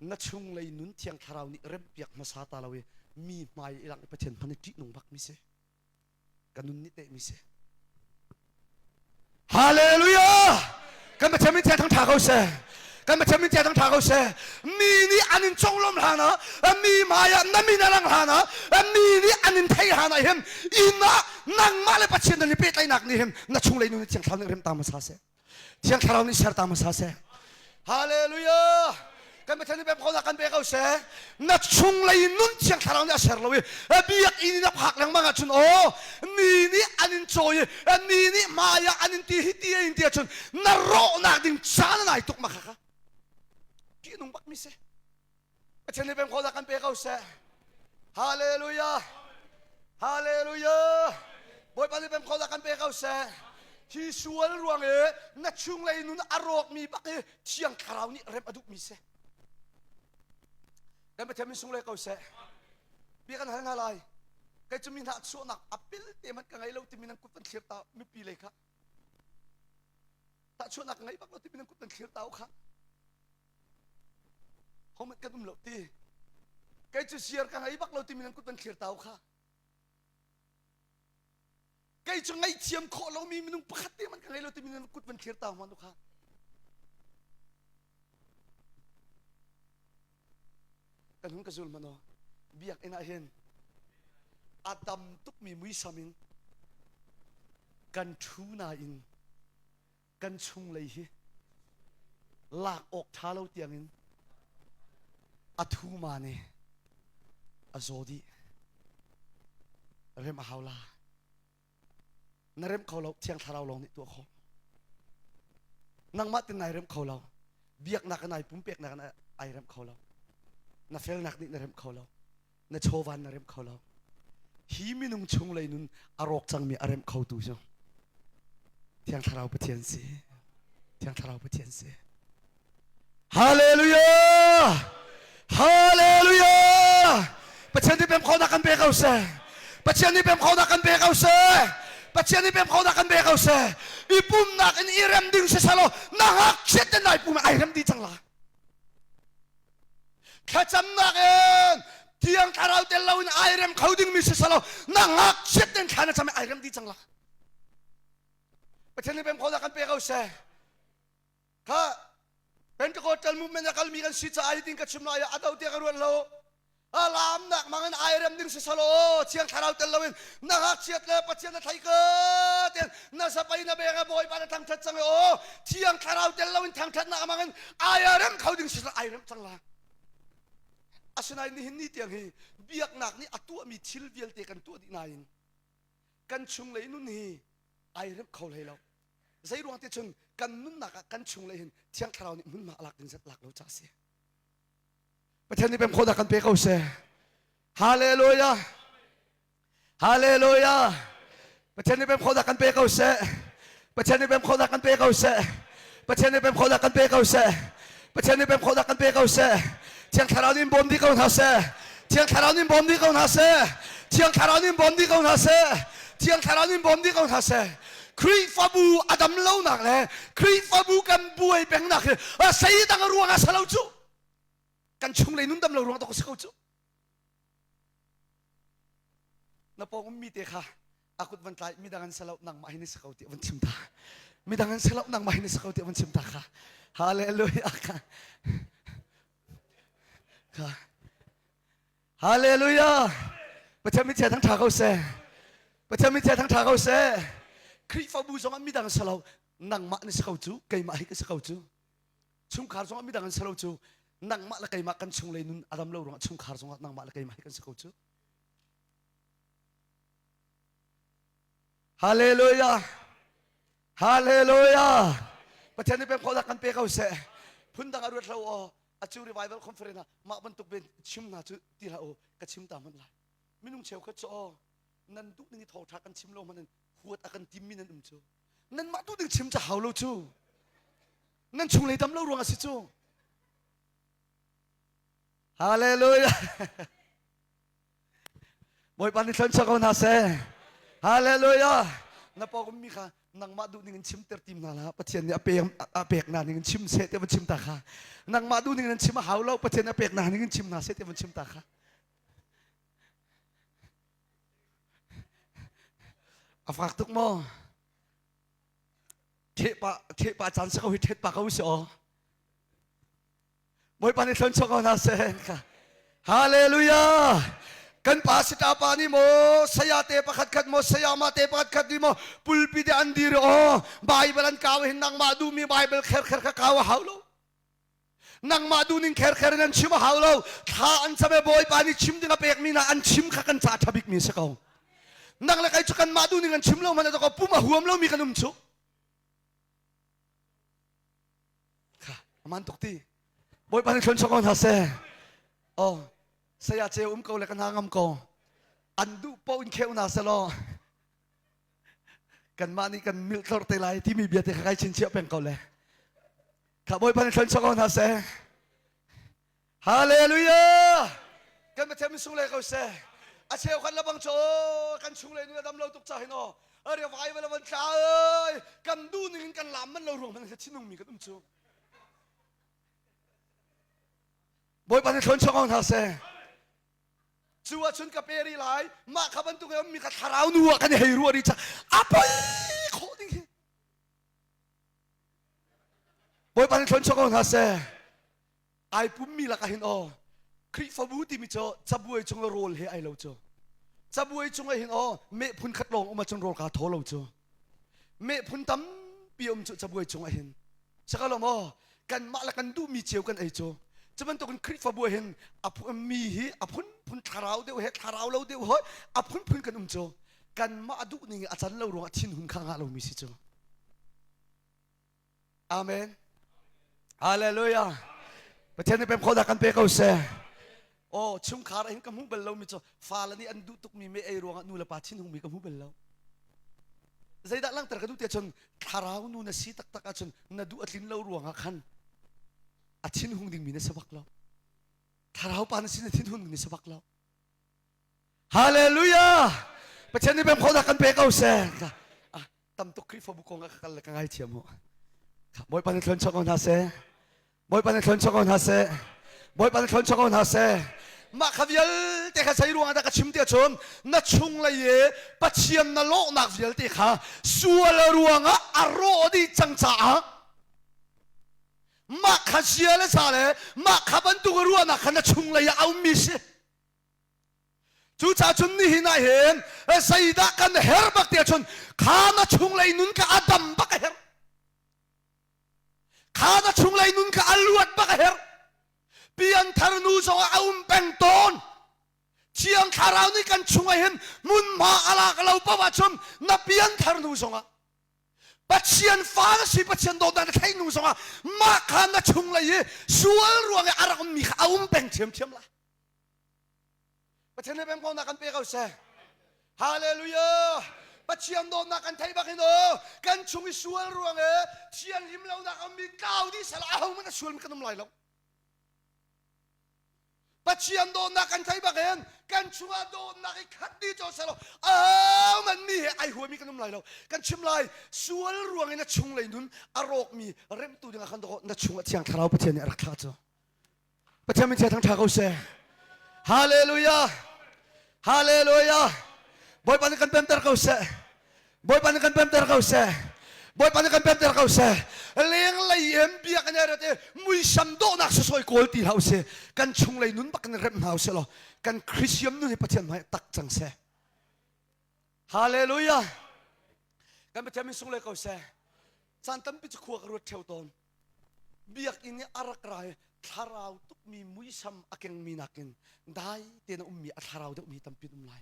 na chunglei nun thiang thlarau nih rempiak hmasa ta lo i mi hmai i lang i Pathian hman i ṭihnung bak mi si ka nun nih teh mi si Hallelujah! Kan Pathian min thang ṭha ko seh. Kan Pathian min tia tha ko seh. Mi nih an in conglawm hlan ah, mi hmai ah na min a lang hlan ah, mi nih an in thei hlan ah hin inn ah nangmah le Pathian nan i pehtlaihnak nih hin na chunglei nun Thiang Thlarau nih rem ta hmasa seh. Thiang Thlarau nih ser ta hmasa seh. Hallelujah! Kan Pathian nih pemkhawhnak kan pe ko seh. Na chunglei nun Thiang Thlarau nih a ser lo i biakinn in a phak lengmang ahcun aw mi nih an in cawi i mi nih hmai ah an in ti hi ti in ti ahcun na rawhnak ding caan a nai tuk ma kha kha. Ṭihnung bak mi si. Pathian nih pemkhawhnak kan pe ko seh. Hallelujah. Hallelujah. Bawipa nih pemkhawhnak kan pe ko seh. Hi sual ruang i na chunglei nun a rawkmi bak hi Thiang Thlarau nih rem a duhmi si. Kan Pathian min sung le ko seh. Bia kan hal hna lai. Kei cu mi hna chuahnak a pil te hmanh ka ngei lo timi nan kut van thlir ta mipi lei kha. Tahchuahnak ka ngei bak lo timi nan kut van thlir ta u kha. Homat kan um lo ti. Kei cu siar ka ngei bak lo timi nan kut van thlir tau kha. Kei cu ngaihthiam khawh lomi minung pakhat te man ka ngei lo timi nan kut van thlir tau hman kha. Kan hun ka zul mano. Biakinn ah hin a tam tukmi muisam in kan ṭhu nain kan chunglei hi lak awk ṭha lo tiangin a thuma nih a zaw dih. Rem a hau la. Na rem kho lo, Thiang Thlarau lawng nih tuah khawh. Nangmah tin nai rem kho lo. Biaknak in ai pumpeknak in ai rem kho lo. Na felnak nih na rem kho lo. Na chawvan na rem kho lo. Hi minung chunglei nun a rawk cangmi a rem khotu cu Thiang Thlarau Pathian si. Thiang Thlarau Pathian si. Hallelujah! Hallelujah! Pathian nih pem khawhnak kan pe ko seh. Pathian nih pem khawhnak kan pe ko seh. Pathian nih pem khawhnak kan pe ko seh. I pumnak in i rem ding si selaw na ngakchiat te nai pum ai rem dih cang la. Thlacamnak in Thiang Thlarau tel loin ai rem kho dingmi si selaw na ngakchiat ten thla na cam ai rem dih cang la. Pathian nih pem khawhnak kan pe ko seh. Kha Pentecostal movement a kalmi kan si caah hitin ka chim lai a do tiah ka ruat lo. A lamnak mangin ai rem ding si salo Thiang Thlarau tel loin na ngakchiat le Pathian na thlai ka ten na sapai na beng a Bawipa na thangthat cang o Thiang Thlarau tel loin thangthatnak mangin ai rem kho ding si ai rem cang la. Asinain nihin ni tiang hi biaknak nih a tuahmi thil vialte kan tuah dih nain kan chunglei nun hi ai rem kho hlei lo. Zei ruang ti cun kan nunnak ah kan chunglei hin Thiang Thlarau nih hmunhma a lak ding zat lak lo ca a si. Pathian nih pem khawhnak kan pe ko seh. Hallelujah. Hallelujah. Pathian nih pem khawhnak kan pe ko seh. Pathian nih pem khawhnak kan pe ko seh. Pathian nih pem khawhnak kan pe ko seh. Pathian nih pem khawhnak kan pe ko seh. Thiang Thlarau nih bawm dih ko hna seh. Thiang Thlarau nih bawm dih ko hna seh. Thiang Thlarau nih bawm dih ko hna seh. Thiang Thlarau nih bawm dih ko hna seh. Khrihfabu a dam lonak le Khrihfabu kan buai pengnak hi a sei dang ruang ah salo cu. Kan chunglei nun dam lo ruang tok si ko cu. Na pawng ummi te kha a kut van tlai midang an salo nangmah hi ni si ko ti van chim ta. Midang an salo nangmah hi ni si ko ti van chim ta kha. Hallelujah kha. Kha. Hallelujah! Pathian min thang ṭha ko seh. Pathian min thang ṭha ko seh. Khrihfabu zong ah midang si lo, nangmah na si ko cu, keimah hi ka si ko cu. Chungkhar zong ah midang an si lo cu, nangmah le keimah kan chunglei nun a dam lo ruangah chungkhar zong ah nangmah le keimah hi kan si ko cu. Hallelujah! Hallelujah! Pathian nih pem khawhnak kan pe ko seh. Phundang a ruat lo aw. Acu revival conference ah mah bantuk ben chim hna cu ti hlah u ka chim ta hmanh lai. Minung cheukhat cu aw nan duh ning i thawngṭha kan chim lo hmanh in huat a kan timmi nan um cu. Nanmah duh ding chim cu hau lo cu. Nan chunglei dam lo ruang a si cu. Hallelujah. Bawipa nih thluachuah ko hna seh. Hallelujah. Na pawng ummi kha nangmah duh ning in chimter tim hna hlah. Pathian nih a pek a pek hna ning in chim seh tiah van chim ta kha. Nangmah duh ning in chim a hau lo. Pathian a pek hna ning in chim hna seh tiah van chim ta kha. A fak tuk maw? Theh pa theh pa caan si ko hi thet pa ko si aw. Bawipa nih thluachuah ko hna seh. Hallelujah. Kan pa sita pa nih maw saya te pakhat khat maw sayama te pakhat khat nih maw pulpit an dir aw Bible an kau hin nangmah duhmi Bible kher kher kha kau a hau lo. Nangmah duhning kher kher in an chim a hau lo. Thla an cam e Bawipa nih chim ding a pekmi hna an chim kha kan ca ṭha bikmi si ko. Nang le kai cu kanmah duhning an chim lo hmanh ko pum a huam lomi kan um cu. Kha aman tuk ti. Bawipa nih thlon ko hna seh. Oh, saya ce um ko le ka hna ngam ko. An duh paoh in kheu hna selaw kanmah nih kan milh tlor te lai timi bia te kha kai chinchiah peng ko le. Kha Bawipa nih thlon ko hna seh. Hallelujah! Kan Pathian min sung le ko seh. A cheu khan labang cho kan chung le nu dam lo tuk cha hin aw. Are vai va van tla oi kan du ning in kan lam man lo ruang man thinung mi kan um chu. Bawipa nih thlon chong hna seh. Cu ahcun ka pe ri lai mah kha bantuk i mi kha thlarau nu ah kan hei ruah ri cha a poi khawh ding hi. Bawipa nih thlon chong hna seh. Ai pummi lakah hin aw Khrihfabu timi cu cabuai cung i rawl he ai lo cu. Cabuai cung ah hin aw meh phun khat lawng um ahcun rawl kaa thaw lo cu. Meh phun tampi um cu cabuai cung ah hin. Sakalo maw kanmah le kan duhmi cio kan ei cu. Cu bantukin Khrihfabu ah hin a mi hi a phunphun thlarau deuh he thlarau lo deuh hoi a phunphun kan um cu. Kanmah duh ning i a can lo ruangah thinhun kha ngah lomi si cu. Amen. Hallelujah. Pathian nih pem khawhnak kan pe ko seh. Oh, chungkhar hin ka hmu bal lomi cu fale nih an duh tukmi me ei ruangah nu le pa thinhungmi ka hmu bal lo. Zeidah langhter ka duh tiah cun thlarau nu na si taktak ahcun na duh a tlin lo ruangah khan a thinhung dingmi na si bak lo. Thlarau pa na si na thinhung dingmi si bak lo. Hallelujah! Pathian nih pem khawhnak kan pe ko seh. Tam tuk Khrihfabu kong ah ka kal le ka ngaithiam mu. Bawipa nih thlon chuak ko hna seh. Bawipa nih thlon chuak ko hna seh. Bawipa nih thlon chuak ko hna seh. Mah kha vialte kha zei ruangah dah ka chim tiah cun na chunglei i Pathian na lawhnak vialte kha sual ruangah a rawh dih cang caah mah kha zia le za le mah kha bantuk ruahnak kha na chunglei ah a ummi si. Cucaah cun nihin ah hin zeidah kan herh bak tiah cun kha na chunglei nun kha a dam bak a herh. Kha na chunglei nun kha a luat bak a herh. Pianthar nu zong ah a um peng tawn. Thiang Thlarau nih kan chungah hin hmunhma a lak lo paoh ahcun na pianthar nu zongah Pathian fa na si Pathian dawtnak na theih nu zongah mah kha na chunglei i sual ruang i a rak ummi kha a um peng ṭhiamṭhiam lai. Pathian nih pemkawnak kan pe ko seh. Hallelujah. Pathian dawtnak kan theih bak hin o kan chung i sual ruang e thianhlim lonak a mi tlau dih sel aho hmanh a sual mi kan um lai lo. Pathian dawtnak kan theih bak hin kan chungah dawtnak i khat dih cho selo aho man mi he ai huami kan um lai lo. Kan chim lai sual ruang in a chung lei nun a rawk mi remtu ding ah khan na chungah thiang thlarau Pathian nih a rak thlah cu. Pathian min thang ṭha ko seh. Hallelujah. Hallelujah. Bawipa nih kan pemter ko seh. Bawipa nih kan pemter ko seh. Bawipa nih kan pemter ko seh. Lenglei in biak in rat i muisam dawhnak sasawi kawl ti hlah usih. Kan chunglei nun bak in remh hna usih law kan Christian nun hi Pathian hmai tak cang seh. Hallelujah. Kan Pathian min sung le ko seh. Caan tampi cu khua ka ruat ṭheo tawn. Biakinn i a rak ra i thlarau tukmi muisam a kengmi nakin dai tein a ummi a thlarau deuhmi tampi an um lai.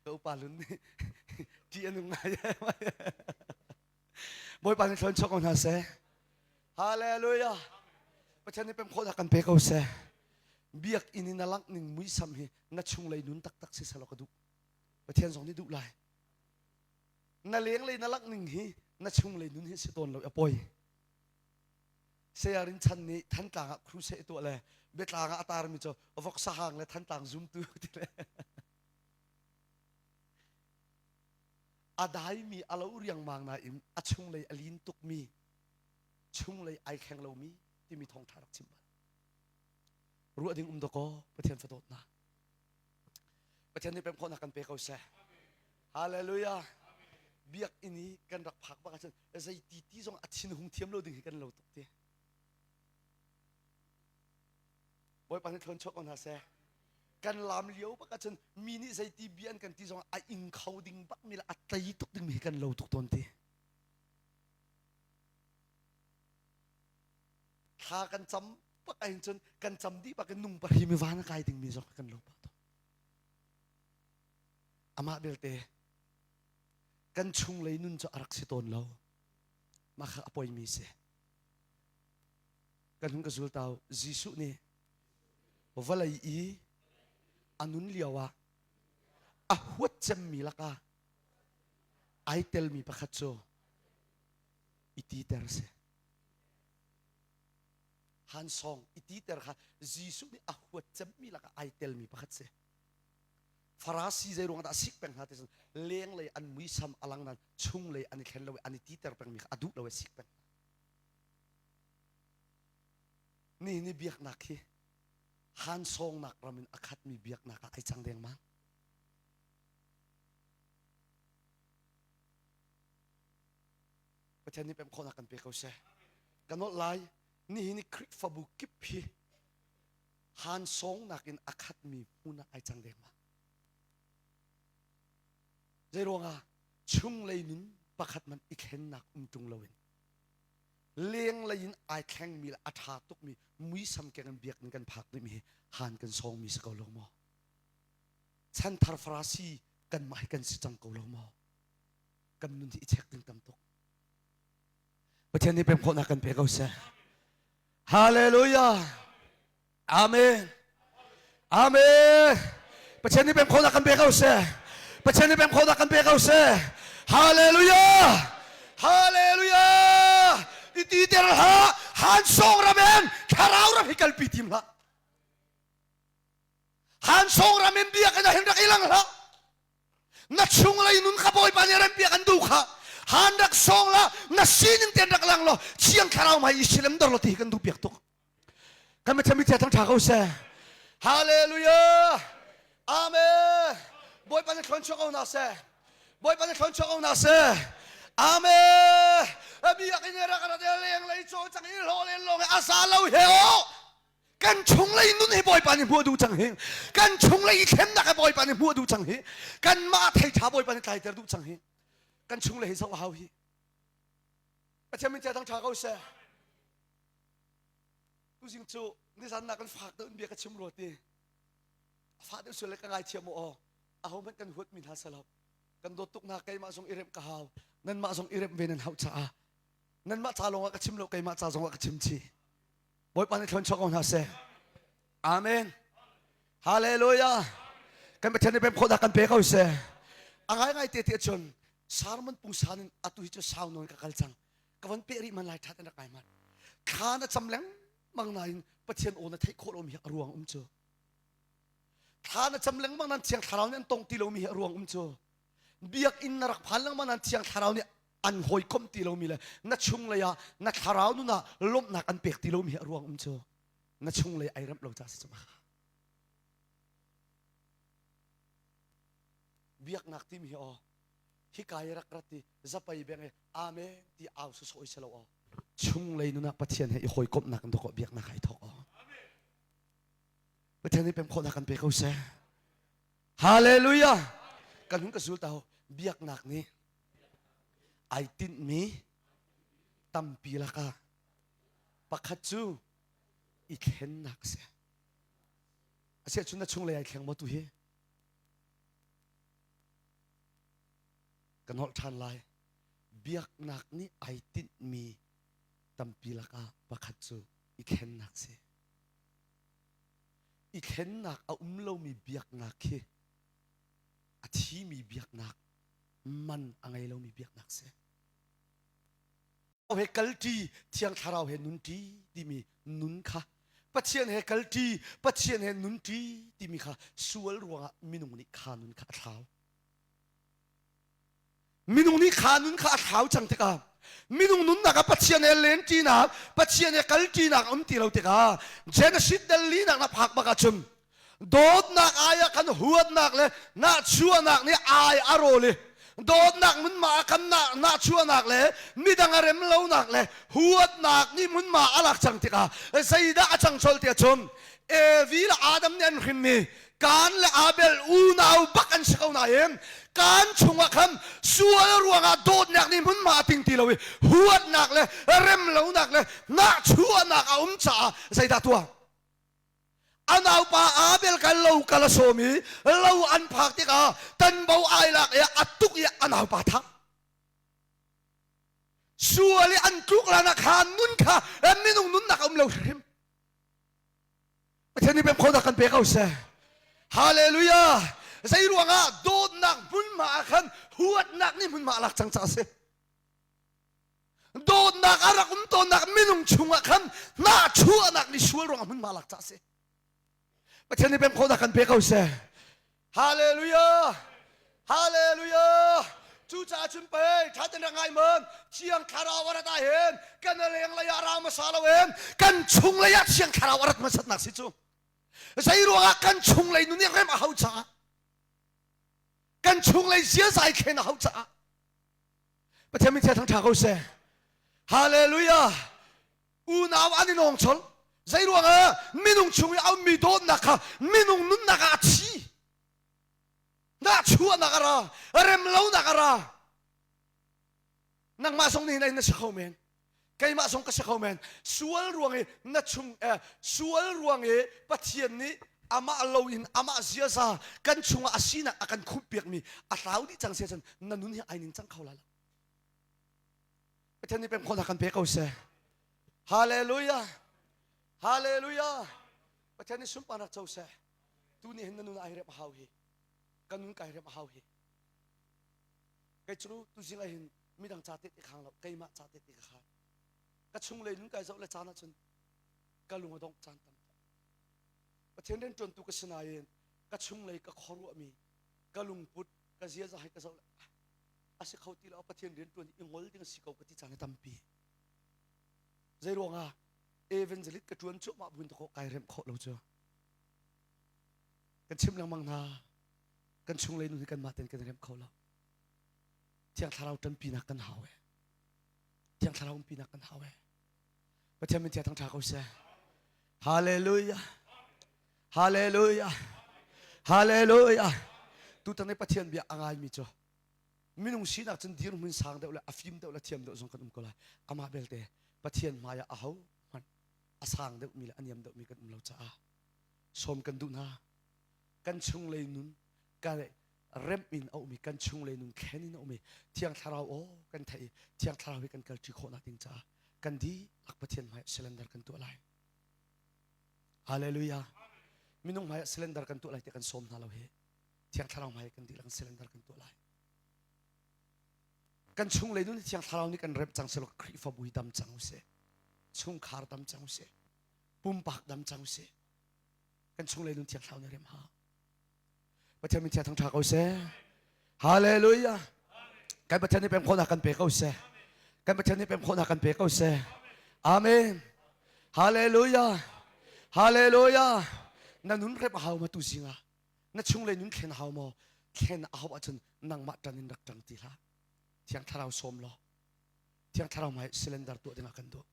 Ka upa lun nih ṭih a nung ngai. Bawipa nih thlawn chuak ko hna seh. Hallelujah. Pathian nih pem khawhnak kan pe ko seh. Biakinn in a langh ning muisam hi na chunglei nun taktak si selaw ka duh. Pathian zong nih duh lai. Na lenglei na langh ning hi na chunglei nun hi si tawn lo a poi. Saya Rin Chan nih Thantlang ah crusade tuah le biatlang ah a tarmi cu voksa hang le Thantlang zumtu ti le a daimi a lo riangmang nain a chunglei a lin tukmi chunglei ai thleng lomi timi thawngṭha rak chim bal ruah ding um dakaw Pathian fadawtnak Pathian nih pem khawhnak kan pe ko seh. Hallelujah. Biakinn i kan rak phak bak ahcun zei ti ti zong a thin hung thiam lo ding hi kan lo tuk ti. Bawipa nih thlawn chuak ko hna seh. Kan lam lio bak ahcun mi nih zei ti bia an kan ti zong a ing kho ding bak mi le a tlei tuk ding mi hi kan lo tuk tawn ti. Thla kan cam bak ahhin cun kan cam dih bak in nung pahri mi van a kai ding mi zong kan lo pah tawn. Amah belte kan chunglei nun cu a rak si tawn lo. Mah kha a poimi si. Kan hun ka zultau Jesuh nih vawlei i a nun lio ah a huat cemmi lakah ai telmi pakhat cu i titer si. Han song i titer kha Jesuh nih a huat cemmi lakah ai telmi pakhat si. Farasi zei ruang dah sik peng hna ti cun lenglei an muisam a lang nain chunglei an i thlen lo i an i titer pengmi kha a duh lo i sik peng. Ni ni biaknak hi hansawngnak ram in a khatmi biaknak ah ai cang dengmang. Pathian nih pem khawhnak kan pe ko seh. Ka nolh lai nihin i Khrihfabu kip hi hansawngnak in a khatmi hmun ah ai cang dengmang. Zei ruangah chunglei nun pakhat man i thlennak um ṭung loin lenglei in ai thlengmi le a ṭha tukmi muisam keng in biakinn kan phak dihmi hi han kan sawngmi si ko lo maw? Chanthar Farasi kanmah hi kan si cang ko lo maw? Kan nun hi i check ding tam tuk. Pathian nih pem khawhnak kan pe ko seh. Hallelujah. Amen. Amen. Pathian nih pem khawhnak kan pe ko seh. Pathian nih pem khawhnak kan pe ko seh. Hallelujah. Hallelujah. I ti ter hlah. Han song ram in thlarau ram hi kalpi tim hlah. Han song ram in biakinn ah hin rak i lang hlah. Na chunglei nun kha Bawipa nih rempiak an duh kha. Han rak song la na sining ten rak lang law thiang thlarau mai i silem dor lo ti hi kan duh piak tuk. Kan Pathian mi thang tha ko seh. Hallelujah. Amen. Bawipa nih thlon chuak ko na seh. Bawipa nih thlon chuak ko na seh. Amen. Biakinn rak rat leng lei caw cang i hlawh len lawng a sa lo he o. Kan chunglei nun hi Bawipa nih hmuh duh cang hi. Kan chunglei i thlennak hi Bawipa nih hmuh duh cang hi. Kan mah thei tha Bawipa nih tlaiter duh cang hi. Kan chunglei hi zoh hau hi. Pathian min thang tha ko seh. Tuzing cu nizan nak kan fak deuh in bia ka chim rua ti. A fah deuh sual le ka ngaithiam u aw. Aho hmanh kan huat mi hna selo. Kan dawt tuk hna keimah zong i remh ka hau. Nanmah zong i remh ve nan hauh caah. Nanmah ca lawng ah ka chim lo keimah ca zong ah ka chim chih. Bawipa nih thlon chuak ko hna seh. Amen. Hallelujah. Kan Pathian nih pem khawh dah kan pe ko seh. A ngai ngai te ti cun sermon pungsan in atu hi cu sau nawn ka kal cang. Ka von peh rih man lai ṭhat in rak ngai man. Thla na cam lengmang nain Pathian aw na theih khawh lomi hi a ruang um cu. Thla na cam lengmang nan Thiang Thlarau nih an tong ti lomi hi a ruang um cu. Biakinn na rak phan lengmang nan Thiang Thlarau nih an hawikomh ti lomi le na chunglei ah na thlarau nun ah lawmhnak an pek ti lomi hi a ruang um cu. Na chunglei ai remh lo ca si cu ma. Biaknak timi hi aw hika i rak rat i zapei beng i amen ti au sawsawh i si lo aw chunglei nun ah Pathian he i hawikomhnak in dawk biaknak ai thawk aw Pathian nih pem khawhnak kan pe ko seh. Hallelujah. Kan hun ka zul tau biaknak nih ai tinhmi tampi lakah pakhat cu i thlennak si. Asiahcun na chunglei ai thleng maw tu hi? Kan holh ṭhan lai. Biaknak nih ai tinhmi tampi lakah pakhat cu i thlennak si. I thlennak a um lomi biaknak khi a thimi biaknak man a ngei lomi biaknak si. He kalṭi Thiang Thlarau he nunṭi timi nun kha Pathian he kalṭi Pathian he nunṭi timi kha sual ruangah minung nih kha nun kha a thlau. Minung nih kha nun kha a thlau cang tikah minung nunnak ah Pathian he lenṭinak Pathian he kalṭinak um ti lo tikah Genesis dal linak na phak bak ahcun. Dawtnak ai ah khan huatnak le nahchuahnak nih ai a rawl i dawtnak hmunhma ah khan nahchuahnak le midang a rem lonak le huatnak nih hmunhma a lak cang tikah zeidah a cang colh tiah cun Evi le Adam nih an hrinmi Kaan le Abel unau bak an si ko nain kaan chungah khan sual ruangah dawtnak nih hmunhma a ting ti lo i huatnak le remlonak le nahchuahnak a um caah zeidah tuah? A naupa Abel kha lo kal a sawm i lo an phak tikah tanbo ai lak i a tuk i a naupa thah. Sual i an tluk lan ah khan nun kha minung nunnak a um lo hrim. Pathian nih pem khonak kan pe ko seh. Hallelujah! Zei ruangah dawtnak hmunhma ah khan huatnak nih hmunhma a lak cang caah a si. Dawtnak a rak um tawnnak minung chungah khan hnahchuahnak nih sual ruangah hmunhma a lak caah a si. Pathian nih pem khonak kan pe ko seh. Hallelujah! Hallelujah! Cucaah cun pei ṭha tein rak ngai mon Thiang Thlarau a rat ah hin kan lenglei ah ra hmasa lo in kan chunglei ah Thiang Thlarau a rat hmasatnak si cu. Zei ruangah kan chunglei nun i rem a hau caah kan chunglei ziaza i thlen a hau caah Pathian min thang ṭha ko seh. Hallelujah! Unau an i nawng chol. Zei ruangah minung chung i a ummi dawtnak kha minung nunnak ah a thi. Nahchuahnak a ra, remlonak a ra. Nangmah zong nih na si kho men. Keimah zong ka si kho men. Sual ruang i na chung eh, sual ruang i Pathian nih amah lo in amah ziaza kan chungah a sinak a kan khumhpiakmi a tlau dih cang sia cun na nun hi ai ning cang kho lai lo. Pathian nih pem khawhnak kan pe ko seh. Hallelujah. Hallelujah. Pathian nih sunparnak co seh. Tu nih hin na nun ai rem a hau hi. Ka nun kai rem a hau hi. Kei cu tu zing ah hin midang ca te te khang lo keimah ca te te ka khan. Ka chunglei nun kai zoh le caan ahcun ka lung a dongh caan tam tuk. Pathian rian ṭuantu ka si nain ka chunglei ka khuaruahmi ka lungput ka ziaza hai ka zoh le a si kho ti lo Pathian rian ṭuan i ngol ding a si ko ka ti caan a tampi. Zei ruangah evangelist ka ṭuan cuahmah buin ta kai remh khawh lo cu. Kan chim lengmang hna kan chunglei nun hi kanmah ten kan remh kho lo. Thiang Thlarau ṭanpinak kan hau e. Thiang Thlarau umpinak kan hau e. Pathian min thiang thangṭha ko seh. Hallelujah. Hallelujah. Hallelujah. Tutan i Pathian bia a ngaimi cu minung sinak cun dirhmun sang deuh le a fim deuh le thiam deuh zong kan um ko lai. Amah belte Pathian hmai ah aho hmanh a sang deuhmi le a niam deuhmi kan um lo caah sawm kan duh hna. Kan chunglei nun kan remh in a um i kan chunglei nun thlen in a um i Thiang Thlarau aw kan theih i Thiang Thlarau hi kan kalṭi khawhnak ding caah kan dihlak Pathian hmai cylinder kan tuah lai. Hallelujah. Minung hmai cylinder kan tuah lai ti kan sawm hna lo hi. Thiang Thlarau hmai kan dihlak cylinder kan tuah lai. Kan chunglei nun Thiang Thlarau nih kan remh cang selaw Khrihfabu hi dam cang usih. Chungkhar dam cang usih. Pumpak dam cang usih. Kan chunglei nun Thiang Thlarau nih rem ha. Pathian min thiang thangṭha ko seh. Hallelujah. Kan Pathian nih pem khawhnak kan pe ko seh. Kan Pathian nih pem khawhnak kan pe ko seh. Amen. Hallelujah. Hallelujah. Na nun rep a hau ma tu zingah. Na chunglei nun thlen a hau maw? Thlen a hau ahcun nangmah ṭan in rak ṭang ti hlah. Thiang Thlarau sawm law. Thiang Thlarau hmai cylinder tuah dingah kan duh.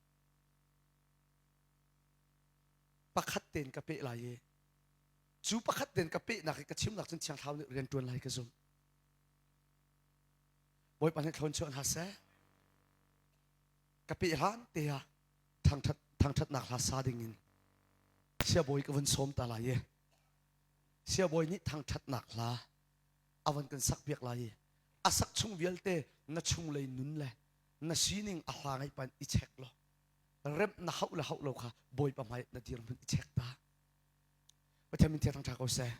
Pakhat tein ka peh lai i Cu pakhat ten ka pehnak i ka chimnak cun Thiang Thlarau nih rian ṭuan lai ka zumh. Bawipa nih thlawn chuah hna seh. Ka peh hlan te ah thangṭhat thangṭhatnak hla sa ding in siabawi ka vun sawm ta lai i siabawi nih thangṭhatnak hla a van kan sak piak lai i a sak chung vialte na chunglei nun le na sining a hla ngaih pan i check law remh na hauh le hauh lo kha Bawipa hmai na dirhmun i check ta. Pathian min thiang thangṭha ko seh.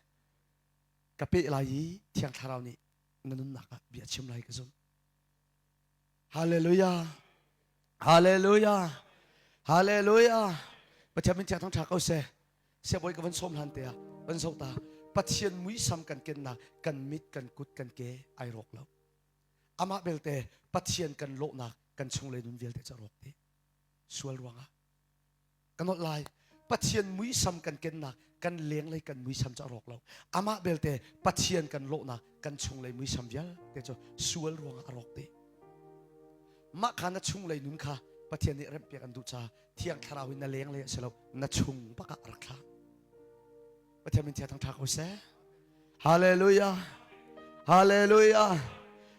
Ka peh lai i Thiang Thlarau nih na nunnak ah bia chim lai ka zumh. Hallelujah. Hallelujah. Hallelujah. Pathian min thiang thangṭha ko seh. Siabawi ka van sawm hlan te ah van zoh ta. Pathian muisam kan kennak kan mit kan kut kan ke ai rawk lo. Amah belte Pathian kan lawhnak kan chunglei nun vialte cu a rawk dih. Sual ruangah. Ka nolh lai. Pathian muisam kan kennak kan lenglei kan muisam cu a rawk lo. Amah belte Pathian kan lawhnak kan chunglei muisam vialte cu sual ruangah a rawk dih. Mah kha na chunglei nun kha Pathian nih remhpiak an duh caah Thiang Thlarau in na lenglei a si lo, na chung bak ah rak thlah. Pathian min thiang thangṭha ko seh. Hallelujah. Hallelujah.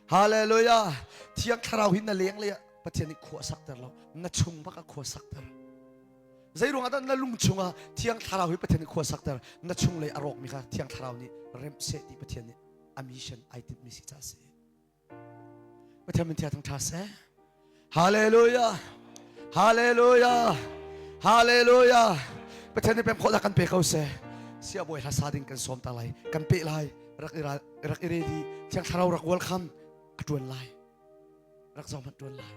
Hallelujah. Thiang Thlarau hi na lenglei ah Pathian nih khua sakter lo, na chung bak ah khua sakter. Zei ruangah dah na lung chungah Thiang Thlarau hi Pathian nih khua sakter, na chunglei a rawkmi kha Thiang Thlarau nih remh seh ti Pathian nih a mission ai tinhmi si caah a si. Pathian min thiang thangṭha seh. Hallelujah. Hallelujah. Hallelujah. Pathian nih pem khawhnak kan pe ko seh. Siabawi hla sa ding kan sawm ta lai. Kan pe lai. Rak i rak i ready. Thiang Thlarau rak welcome. A ṭuan lai. Rak zong hmanh ṭuan lai.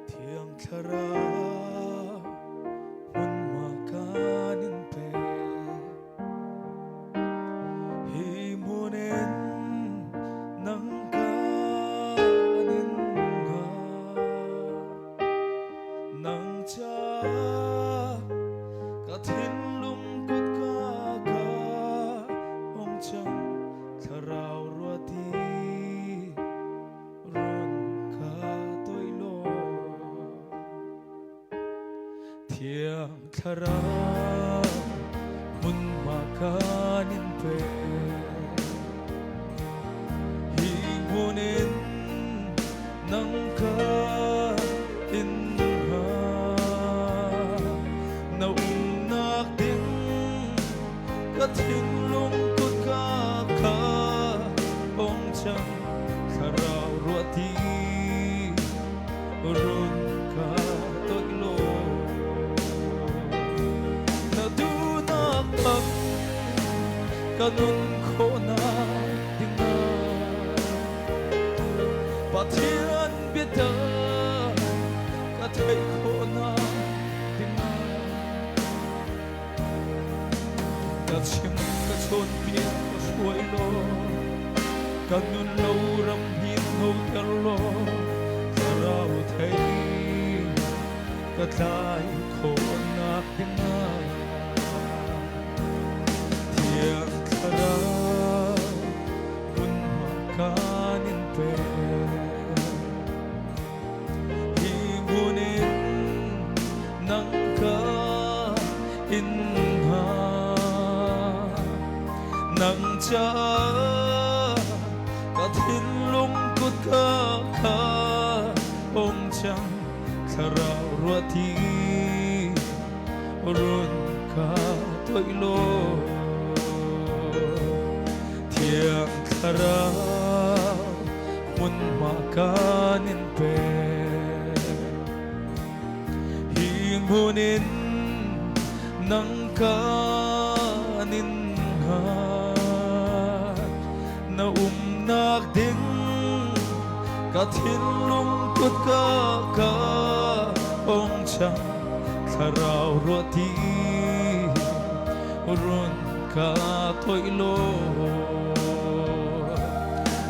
Thiang Thlarau hmunhma kan in pek. Hi hmun in nang kan in hngah. Nang caah ka thinlung kutka ka hong cang thlarau ruati run ka toi law. Thiang Thlarau hmunhma kan in pek. Hi hmun in nang ka in hngah. Na umnak ding ka thinlung kutka kha ong cang thlarau ruahti run ka toih law na duhnak bang ka nun khawhnak dingah Pathian biatak ka theih khawhnak dingah ka chim ka chawnpiak ka hruai law ka nun lo ram hin hoter law thlarau thei ka tlai khawhnak dingah thiang thlarau hmunhma kan in pek Hi hmun in nang ka in hngah. Nang caah ka thinlung kutka kha ong cang thlarau ruahti run ka toih law Thiang Thlarau hmunhma kan in pek. Hi hmun in nang kan in hngah. Na umnak ding ka thinlung kutka ka ong cang thlarau ruahti run ka toih law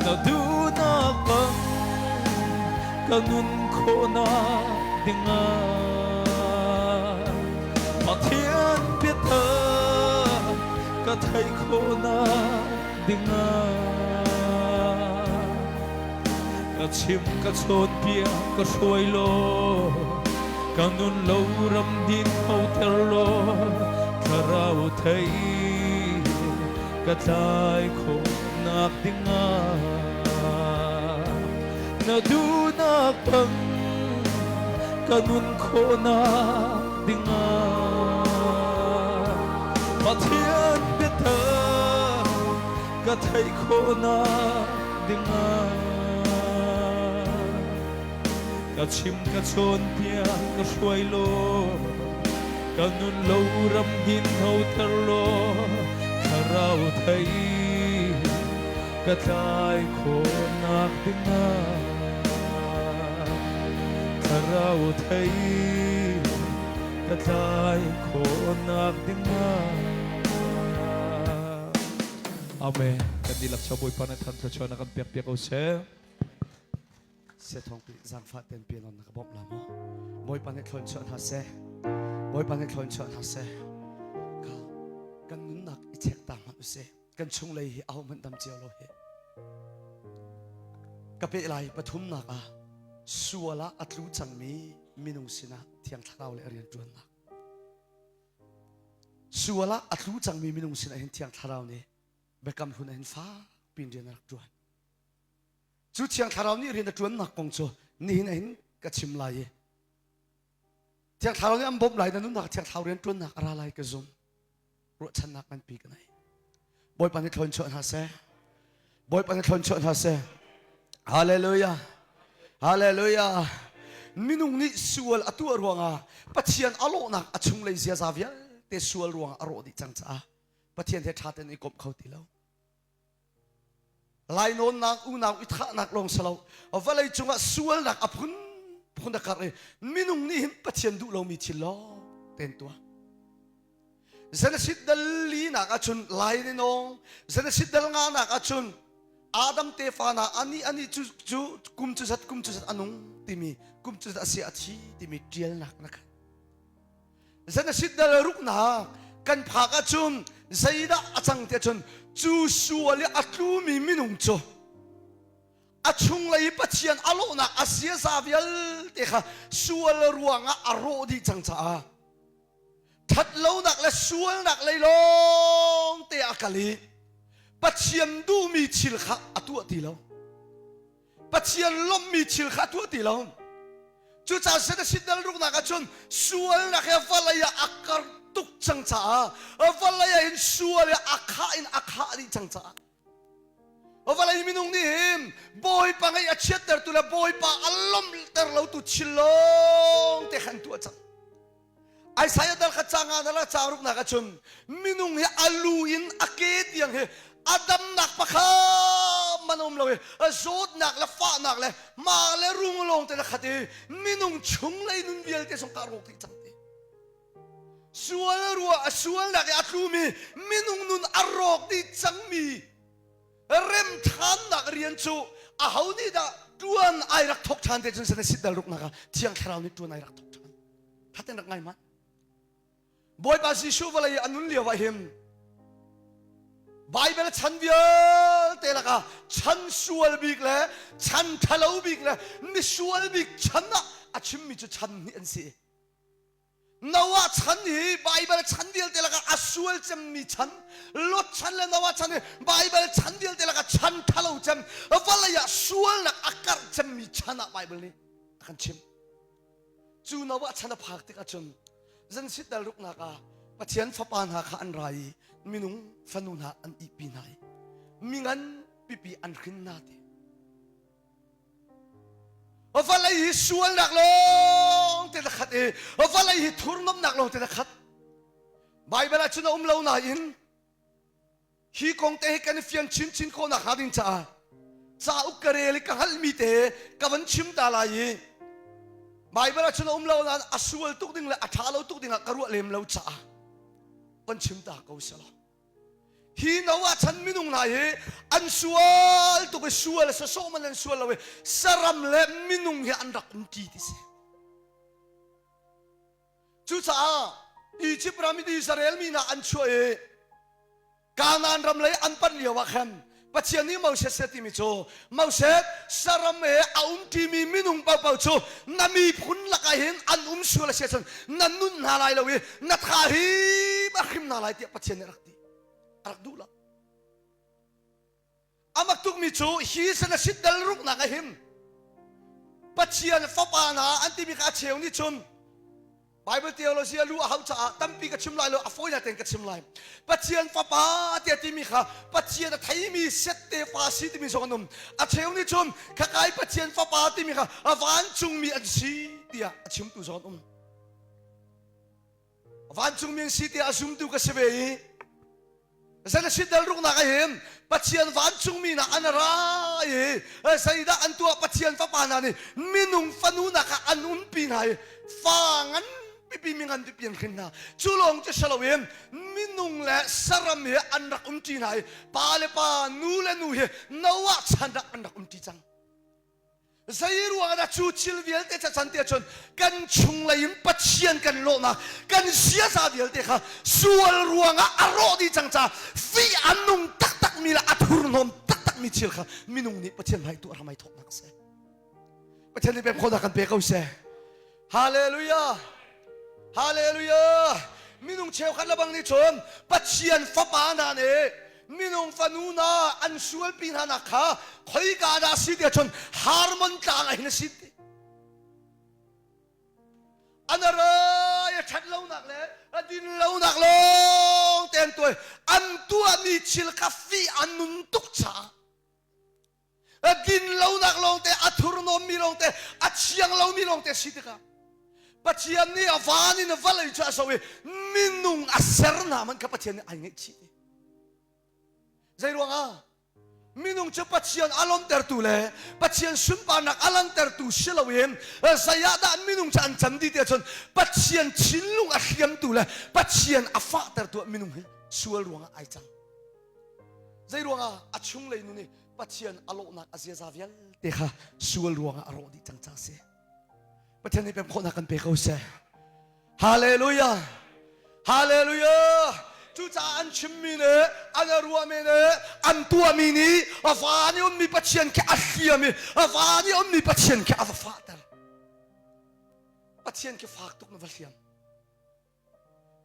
na duhnak bang ka nun khawhnak dingah Pathian biatak ka theih khawhnak dingah ka chim ka chawnpiak ka hruai law ka nun lo ram din hoter law thlarau thei ka tlai khawhnak dingah na duhnak bang ka nun khawhnak dingah Pathian biatak ka theih khawhnak dingah ka chim ka chawnpiak ka hruai law ka nun lo ram hin hoter law thlarau thei. Ka tlai khawhnak dingah Thlarau thei ka tlai khawhnak dingah. Amen. Kan dihlak cho Bawipa na than thluachuah na kan pek piak ko seh. Se thong pi zangfah ten pi non na ka bawmh la maw? Bawipa nih thlawn chuah hna seh. Bawipa nih thlawn chuah hna seh. Ka kan nunnak i chek ta hmanh usih. Kan chunglei hi aho hmanh dam cio lo hi. Ka pe lai pathumnak ah sual ah a tlu cangmi minung sinah Thiang Thlarau le a rian ṭuannak. Sual ah a tlu cangmi minung sinah hin Thiang Thlarau nih biakam hlun ah hin fak piin rian a rak ṭuan. Cu Thiang Thlarau nih rian a ṭuannak kong cu nihin ah hin ka chim lai i Thiang Thlarau nih an bawmh lai na nunnak Thiang Thlarau rian ṭuannak a ra lai ka zum. Ruahchannak nganpi ka nei. Bawipa nih thlawn chuah hna seh. Bawipa nih thlawn chuah hna seh. Hallelujah. Hallelujah. Minung nih sual a tuah ruangah Pathian a lawhnak a chunglei ziaza vialte sual ruangah a rawh dih cang caah Pathian he ṭha tein i komh kho ti lo. Lainawnnak unau i thahnak lawng si lo vawlei cungah sualnak a phun phun a karh i minung nih hin Pathian duh lomi thil lawng tein tuah. Genesis dal linak ahcun lai ni nawng Genesis dal nganak ahcun Adam tefa hna ani ani cu cu kum cu zat kum cu zat a nung timi kum cu zat a si a thi timi ṭialnak na khat. Genesis dal ruknak kan phak ahcun zeidah a cang ti ahcun cu sual i a tlumi minung cu a chunglei Pathian a lawhnak a siaza vialte kha sual ruangah a rawh dih cang caah ṭhatlonak le sualnak lei lawng te a kal i Pathian duhmi thil kha a tuah ti lo. Pathian lawmhmi thil kha a tuah ti lo. Cucaah sin a siddal ruknak ahcun sualnak he vawlei ah a kar tuk cang caah vawlei ah hin sual he a khah in a khah dih cang caah vawlei minung nih hin Bawipa ngaih a chiattertu le Bawipa a lawmhter lotu thil lawng te khan tuah cang. Isaiah dal kha ca nga dal ca ruknak ahcun minung hi a lu in a ke tiang hi a damnak pakhat man um lo i zawtnak le fahnak le ma le rung lawng te le khat i minung chunglei nun vialte zong ka rawk dih cang ti sual rua a sualnak i a tlumi minung nun a rawk dih cangmi remthannak rian cu aho nih dah tuan ai rak thok ṭhan te cun sana sit dal ruknak ah thiang thlarau nih tuan ai rak thok ṭhan Thaten rak ngai mat. Bawipa Jesuh vawlei a nun lio ah hin Bible chan vialte lakah chan sual bik le chan ṭhalo bik le misual bik chan ah a chimmi cu chan hnih an si. Noah chan hi Bible chan vialte lakah a sual cemmi chan, Lot chan le Noah chan hi Bible chan vialte lakah chan ṭhalo cem, vawlei ah sualnak a karh cemmi chan ah Bible nih a kan chimh. Cu Noah chan a phak tikah cun zan sit dal ruknak ah Pathian fapa hna kha an ra i minung fanu hna an ihpi hna i mingan pipi an hrin hna ti. Vawlei hi sualnak lawng te na khat i vawlei hi thurnomnak lawng te na khat. Bible ah cun a um lo nain Hi kong te hi kan i fian chinchin khawh nakhnga ding caah cauk ka rel i ka hngalhmi te ka van chim ta lai i Baibal ah cun a um lo nain a sual tuk ding le a ṭha lo tuk ding ah ka ruah lem lo caah van chim ta ko selaw. Hi Noah chan minung hna hi an sual tuk i sual sawsawh man an sual lo i saram le minung hi an rak um ṭi ti si. Cucaah Egypt ram in Israel mi hna an chuah i Kanaan ram lei an panh lio ah khan Pathian nih Moses a timi cu Moses saram he a umṭimi minung paohpaoh cu na miphun lakah hin an um sual a si ahcun na nun hna lai lo i na tha hi a hrim hna lai tiah Pathian nih a rak ti a rak duh lo. A mak tukmi cu hi san a sit dal ruknak a him. Pathian fapa hna an timi kha a cheu nih cun Bible theology a lu a hau caah tampi ka chim lai lo a fawinak tein ka chim lai. Pathian fapa tiah timi kha Pathian a theimi set tefa si timi zong an um. A cheu nih cun khakai Pathian fapa timi kha a vancungmi an si tiah a chimtu zong an um. Vancungmi an si tiah a zumtu ka si ve i Zan a sit dal ruknak ah hin. Pathian vancungmi hna an ra i zeidah an tuah? Pathian fapa hna nih minung fanu hna kha an umpi hna i fa ngan pipi mi ngan pipi an hrin hna. Cu lawng cu si loin minung le saram hi an rak umṭi hna i pa le pa, nu le nu hi Noah chan ah an rak umṭi cang. Zei ruang dah cu thil vialte ca can te cun kan chunglei in Pathian kan lawhnak kan ziaza vialte kha sual ruangah a rawh dih cang ca fih a nung taktak mi le a thurhnawm taktak mi thil kha minung nih Pathian hmai tuah ramai thawknak a si. Pathian nih pek khawhnak kan pe ko seh. Hallelujah! Hallelujah! Minung cheukhat lebang nih cun Pathian fapa hna nih minung fanu hna an sualpi hna nak kha khoika dah si tiah cun Harmon tlang ah hin a si ti. An rai a ṭhat lonak le a din lonak lawng te an tuai. An tuahmi thil kha fih an nun tuk caah a din lonak lawngte a thurhnawmmi lawngte a thiang lomi lawngte si tikah Pathian nih a van in vawlei cu a so i minung a ser hna man kha Pathian nih ai ngaihchih zei ruangah minung cu Pathian a lawmtertu le Pathian sunparnak a langhtertu si loin zei ah dah minung cu an can dih tiah cun Pathian thinlung a hliamtu le Pathian a fahtertu ah minung hi sual ruangah ai cang Zei ruangah a chunglei nu nih Pathian a lawhnak a ziaza vialte kha sual ruangah a rawh dih cang ca si. Pathian nih pem khawhnak kan pe ko seh. Hallelujah! Hallelujah! Cucaah an chimmi nih, an ruahmi nih, an tuahmi nih a van i ummi Pathian khi a hliam i a van i ummi Pathian khi a va fahter. Pathian khi fak tuk na va hliam.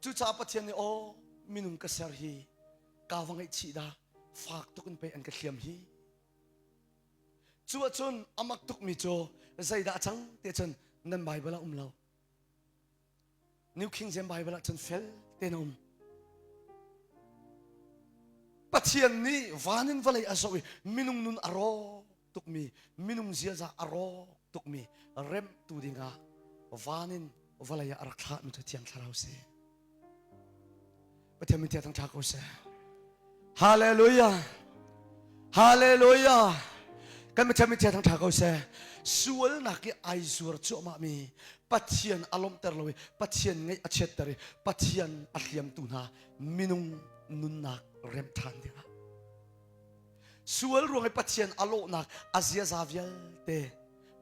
Cucaah Pathian nih aw minung ka ser hi ka va ngaihchih dah fak tuk in pei an ka hliam hi. Cu ahcun a mak tukmi cu zeidah a cang ti cun nan Bible ah um lo. New King James Bible ah cun fel tein a um. Pathian nih van in vawlei a zoh i minung nun a rawk tukmi minung ziaza a rawk tukmi remhtu dingah van in vawlei ah a rak thlahmi cu Thiang Thlarau si. Pathian min thang ṭha ko seh. Hallelujah. Hallelujah. Kan Pathian min thang ṭha ko seh. Sualnak i ai zuar cuahmah mi Pathian a lawmhter lo i Pathian ngaih a chiatter i Pathian a hliamtu hna minung nunnak rem ṭhan dingah sual ruang i Pathian a lawhnak a ziaza vialte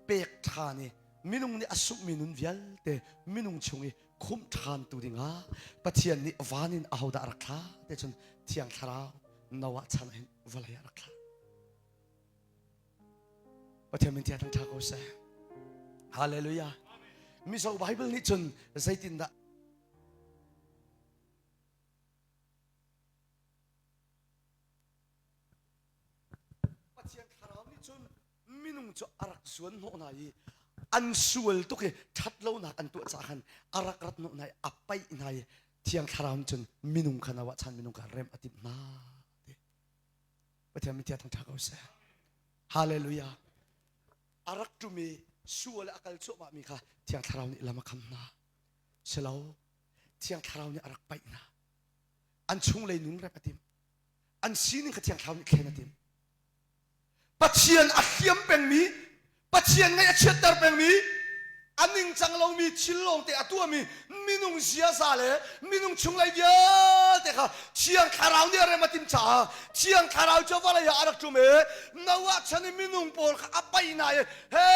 pek ṭhan i minung nih a sunghmi nun vialte minung chung i khumh ṭhan tu dingah Pathian nih van in ahodah a rak thlah te cun Thiang Thlarau Noah chan ah hin vawlei ah rak thlah. Pathian min thiang ṭha ko seh. Hallelujah. Mizo Bible nih cun zeitindah Pathian thlarau nih cun minung cu a rak zuan hnawh hna i an sual tuk i ṭhat lonak an tuah caah khan a rak rat hnawh hna i a paih hna i Thiang Thlarau nih cun minung kha na chan minung kha rem a timh hna ti. Pathian min thiang ṭha ko seh. Hallelujah. A rak ṭum i sual a kal cuahmah mi kha Thiang Thlarau nih lam a kham hna. Silo, Thiang Thlarau nih a rak paih hna. An chunglei nun rep a timh. An sining kha Thiang Thlarau nih thlen a timh. Pathian a hliam pengmi, Pathian ngaih a chiatter pengmi, a ningcang lomi thil lawngte a tuahmi minung ziaza le minung chunglei vialte kha Thiang Thlarau nih a rem a timh caah Thiang Thlarau cu vawlei ah a rak ṭum i Noah chan i minung pawl kha a paih hna i he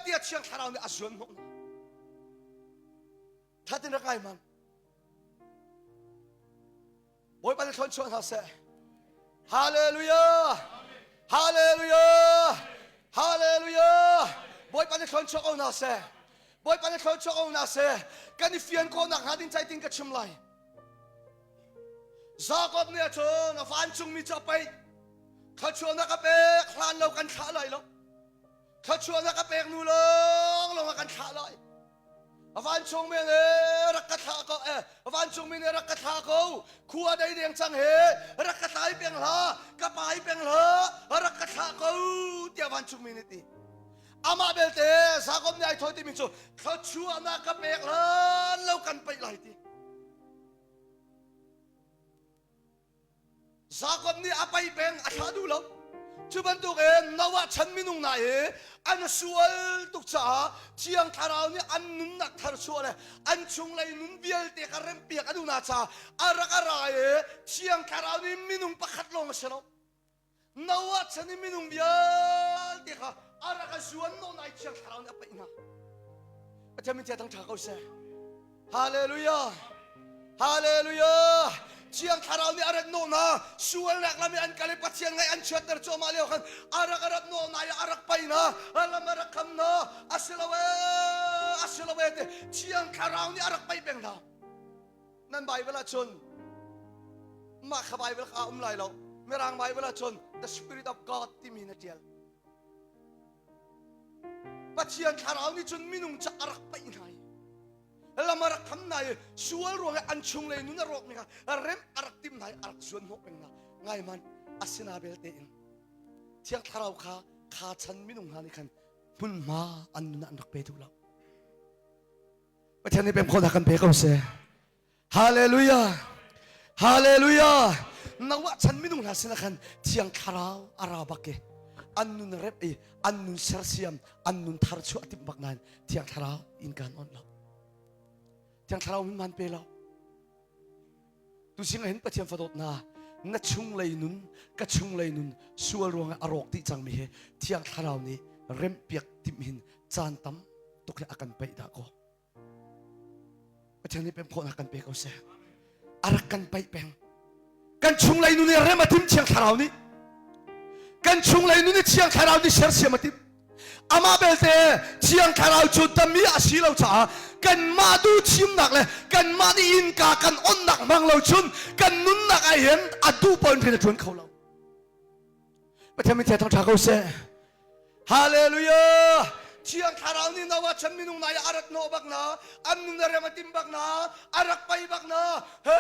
tiah Thiang Thlarau nih a zuan hnawh hna. Thatin rak ngai hmanh. Bawipa nih thluachuah hna seh. Hallelujah! Hallelujah! Hallelujah! Bawipa nih thluachuah ko hna seh. Bawipa nih thluachuah ko hna seh. Kan i fian khawhnak hnga ding cai tin ka chim lai. Jacob nih cun a vancungmi cu a paih. Thluachuahnak a pek hlan lo kan thlah lai lo. Thluachuahnak a pek nu lawng lawng ah kan thlah lai. Vancungmi nih rak ka thlah ko eh vancungmi nih rak ka thlah ko khua dei deng cang he rak ka tlai peng hlah ka pai peng hlah rak ka thlah ko tiah vancungmi nih ti amah belte Jakob nih ai thawi timi cu thluachuahnak ka pek hlan lo kan paih lai ti. Jakob nih a pai peng a thlah duh lo. Cu bantukin Noah chan minung hna hi an sual tuk caah Thiang Thlarau nih an nunnak tharchuah le an chunglei nun vialte kha remhpiak a duh hna caah a rak a ra i Thiang Thlarau nih minung pakhat lawng a si lo. Noah chan i minung vialte kha a rak a zuan nawn ai Thiang Thlarau nih a paih hna. Pathian min thang ṭha ko seh. Hallelujah. Hallelujah. Thiang Thlarau nih a rat hnawh hna. Sualnak lam i an kal i Pathian ngaih an chiatter cuahmah lio khan a rak a rat hnawh hna i a rak pai hna. A lam a rak kham hna. A si lo ee, a si lo ee ti Thiang Thlarau nih a rak paih peng hna. Nan Bible ah cun mah kha Bible kha a um lai lo. Mirang Bible ah cun the Spirit of God timi na ṭial. Pathian thlarau nih cun minung ca a rak paih hna i lam a rak kham hna i sual ruang i an chunglei nun a rawkmi kha rem a rak timh hna i a rak zuan hnawh peng hna. Ngai hmanh, asina belte in Thiang Thlarau kha kha chan minung hna nih khan hmunhma an nun ah an rak pe duh lo. Pathian nih pem khawhnak kan pe ko seh. Hallelujah! Hallelujah! Noah chan minung hna sinah khan Thiang Thlarau a ra bak i an nun rep i an nun sersiam an nun thar chuah timh bak nain Thiang Thlarau in kan on lo. Thiang Thlarau min man pe lo. Tu sing hin Pathian fadawt na na chunglei nun ka chunglei nun sual ruangah a rawk dih cangmi hi Thiang Thlarau nih remhpiak timh hin caan tam tuk hi a kan paih dah kaw. Pathian nih pem khawhnak kan pe ko seh. A rak kan paih peng. Kan chunglei nun i rem a tim Thiang Thlarau nih. Kan chunglei nun i Thiang Thlarau nih sersiam a tim. Amah belte Thiang Thlarau cu dami a si lo caah kanmah duh thimnak le kanmah nih innka kan onnak hmang lo cun kan nunnak ah hin a duh paoh in rian a ṭuan kho lo. Pathian min thang ṭha ko seh. Hallelujah! Thiang Thlarau nih Noah chan minung na i a rat hnawh bak na, an nun a rem a tim bak na, a rak pai bak na, he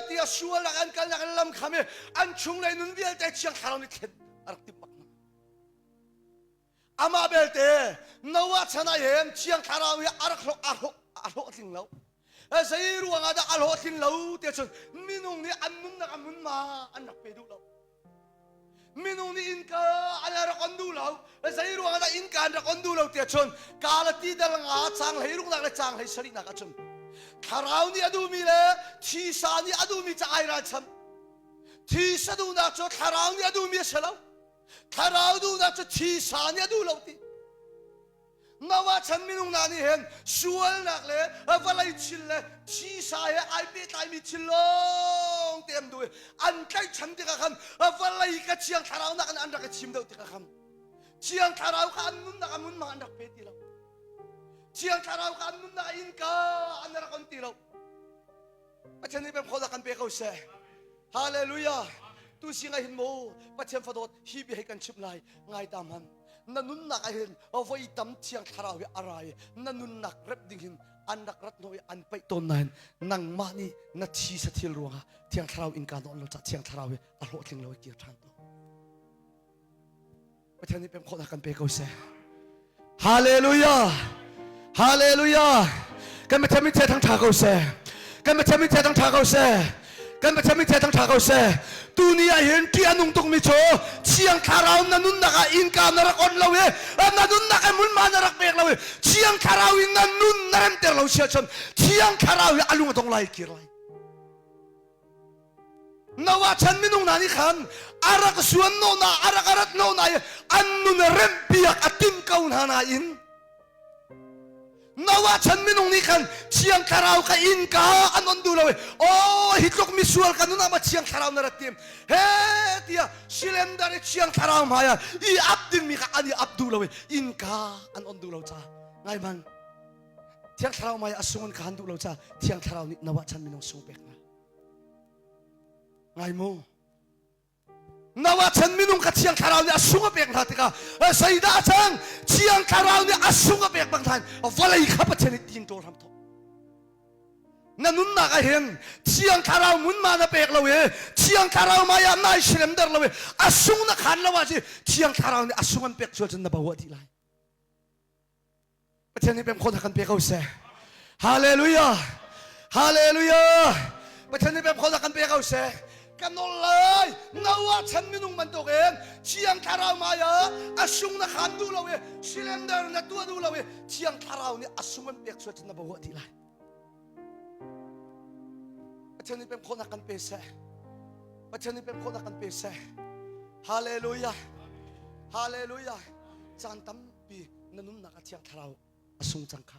tiah sualnak an kalnak an lam kham i an chunglei nun vialte Thiang Thlarau nih thlen a rak timh bak na. Amah belte Noah chan ah hin Thiang Thlarau hi a rak hlawh a hlawh a hlawhtling lo. Zei ruang ah dah a hlawhtlin lo tiah cun minung nih an nunnak a mun ma an rak pe duh lo. Minung nih innka an rak on duh lo. Zei ruang dah innka an rak on duh lo tiah cun Galati dal nga caang hleiruknak le caang hleisarihnak ah cun thlarau nih a duhmi le thisa nih a duhmi ca ai ralchanh. Thisa duhnak cu thlarau nih a duhmi a si lo. Thlarau duhnak cu thisa nih a duh lo ti. Noah chan minung hna nih hin sualnak le vawlei thil le thisa he ai pehtlaimi thil lawng te an duh i an tlaihchan tikah khan vawlei ka thiang thlarau nak in an rak i thim deuh tikah khan thiang thlarau kha an nunnak a munmang an rak pe ti lo. Thiang thlarau kha an nunnak a innka an rak on ti lo. Pathian nih pemkhawhnak kan pe ko seh. Hallelujah. Tu sing ah hin mu Pathian fadawt hi bia hi kan chimh lai ngai ta hman. Na nunnak ah hin voi tam thiang thlarau hi a ra i na nunnak rep ding hin an rak rat hnu i an paih tawn nain nangmah nih na thi sa thil ruangah thiang thlarau innka na on lo caah thiang thlarau hi a hlawhtling lo i kir ṭhan to. Pathian nih pem khawhnak kan pe ko seh. Hallelujah! Hallelujah! Kan Pathian min thang ṭha ko seh. Kan Pathian min thang ṭha ko seh. Kan Pathian min thang ṭha ko seh. Tuni ah hin ṭih a nung tukmi cu Thiang Thlarau na nunnak ah innka na rak on lo i na nunnak i hmunhma na rak pek lo i Thiang Thlarau in na nun na remter lo sia cun Thiang Thlarau hi a lung a dong lai kir lai. Noah chan minung hna nih khan a rak suan nawhnak a rak rat nawhnak i an nun remhpiak a timh ko hna nain Noah chan minung nih khan Thiang Thlarau kha innka an on duh lo i aw hi tluk misual ka nun ah ma Thiang Thlarau na rat tim he tiah cylinder i Thiang Thlarau hmai ah i ap dingmi kha an i ap duh lo i innka an on duh lo ca ngai man Thiang Thlarau hmai ah a sung an khan duh lo ca Thiang Thlarau nih Noah chan minung sung pek hna Ngai mu. Noah chan minung kha Thiang Thlarau nih a sung a pek hna tikah zeidah a cang? Thiang Thlarau nih a sung a pek bang hna vawlei kha Pathian nih tin ṭawl hram thawk. Na nunnak ah hin Thiang Thlarau munma na pek lo i Thiang Thlarau mai ah nai siremter lo i a sung na khan lo ah ci Thiang Thlarau nih a sung an pek sual cun na bo dih lai. Pathian nih pem khawhnak kan pe ko seh. Hallelujah. Hallelujah. Pathian nih pem khawhnak kan pe ko seh. Ka nawl lai. Noah chan minung bantukin Thiang Thlarau hmai ah a sung na khaan duh lo i cylinder na tuah duh lo i Thiang Thlarau nih a sung an pek sual cun na bawa dih lai. Pathian nih pem khawhnak kan pe seh. Pathian nih pem khawhnak kan pe seh. Hallelujah. Hallelujah. Caan tampi na nunnak ah Thiang Thlarau a sung cang kha.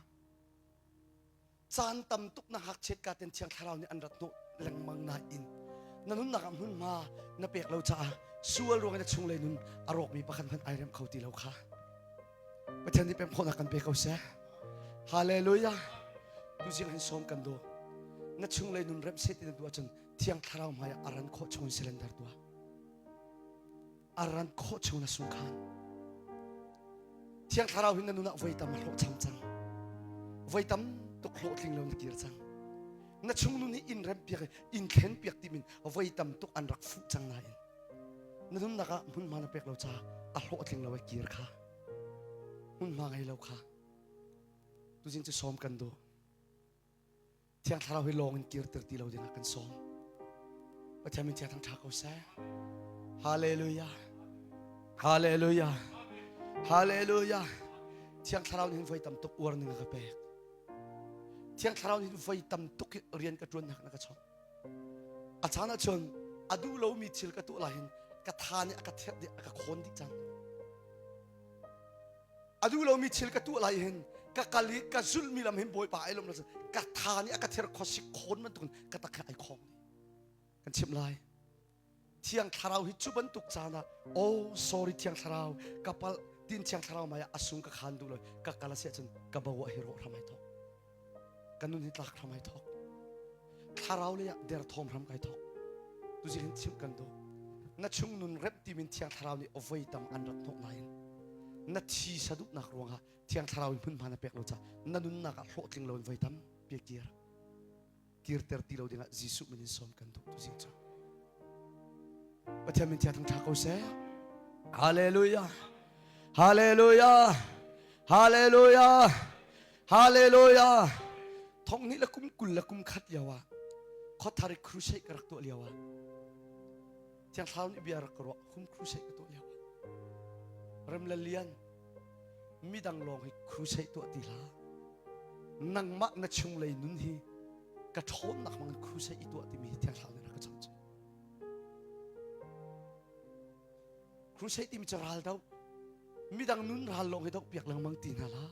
Caan tam tuk na ngakchiat ka ten Thiang Thlarau nih an rat hnawh lengmang nain na nunnak ah hmunhma na pek lo caah sual ruang in na chunglei nun a rawkmi pakhat hmanh ai rem kho ti lo kha. Pathian nih pem khawhnak kan pe ko seh. Hallelujah. Tuzing hin sawm kan duh. Na chunglei nun rem seh ti na duh ahcun Thiang Thlarau hmai ah a ran khawh chung in surrender tuah. A ran khawh chung na sungkhan. Thiang Thlarau hin na nun ah voi tam a hlawhcham cang. Voi tam tuk hlawhtling lo na kir cang. Na chung nun hi in rem piak in thlen piak timin voi tam tuk an rak fuh cang nain na nunnak ah hmunhma na pek lo caah a hlawhtling lo ai kir kha hmunhma ngei lo kha tuzing cu sawm kan duh Thiang Thlarau hi lawng in kirter ti lo dingah kan sawm Pathian min thiang thang ṭha ko seh Hallelujah Hallelujah Hallelujah Thiang Thlarau nih hin voi tam tuk uar ning a ka pek Thiang Thlarau nih hin voi tam tuk rian ka ṭuannak na ka chawnh A caan ahcun a duh lomi thil ka tuah lai hin ka tha nih a ka therh dih a ka khawn dih cang. A duh lomi thil ka tuah lai hin ka kal i ka zulhmi lam hin Bawipa ai lawm lo ka tha nih a ka ther khuasik khawn bantukin ka tak he ai khawng dih. Kan chimh lai. Thiang Thlarau hi cu bantuk caan ah oh sorry Thiang Thlarau ka palh tin Thiang Thlarau mai ah a sung ka khan duh lo ka kal a si ahcun ka bo ah hi rawh hram ai thawk ka nun hi tlak hram ai thawk thlarau lei ah derthawm hram kai thawk tuzing hin chimh kan duh na chung nun rep timin Thiang Thlarau nih voi tam an rat hnawh nain na thi saduhnak ruangah Thiang Thlarau in hmunhma na pek lo caah na nunnak ah hlawhtling lo in voi tam pe kir kirter ti lo dingah Jesuh min in sawm kan duh tuzing cu. Pathian min thiang thangṭha ko seh. Hallelujah. Hallelujah. Hallelujah. Hallelujah. Thong ni le kum kul le kum khat lio ah Khothari crusade ka rak tuah lio ah Thiang Thlarau nih bia rak ka ruah hum crusade ka tuah lio ah Rem le Lian midang lawng hi crusade tuah ti hlah nangmah na chunglei nun hi ka ṭhawnnak hmang in crusade i tuah timi hi Thiang Thlarau nih rak ka cham cu crusade timi cu ral do midang nun ral lawng hi doh piak lengmang ti hna la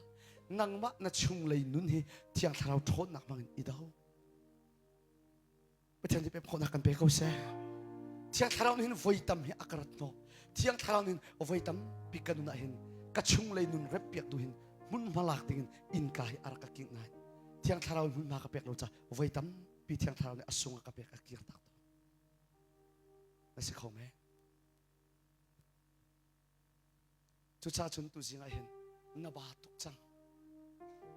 nangmah na chunglei nun hi Thiang Thlarau ṭhawnnak hmang in i do Pathian nih pek khawhnak kan pe ko seh. Thiang Thlarau nih hin voi tam hi a ka rat hnawh. Thiang Thlarau nih voi tam pi ka nun ah hin ka chunglei nun rep piak tu hin hmunhma lak dingin innka hi a rak ka kingh ngai. Thiang Thlarau hmunhma ka pek lo ca voi tam pi Thiang Thlarau nih a sung a ka pek a kir tak tawn. Na si kho me? Cucaah cun tuzing ah hin na ba tuk cang.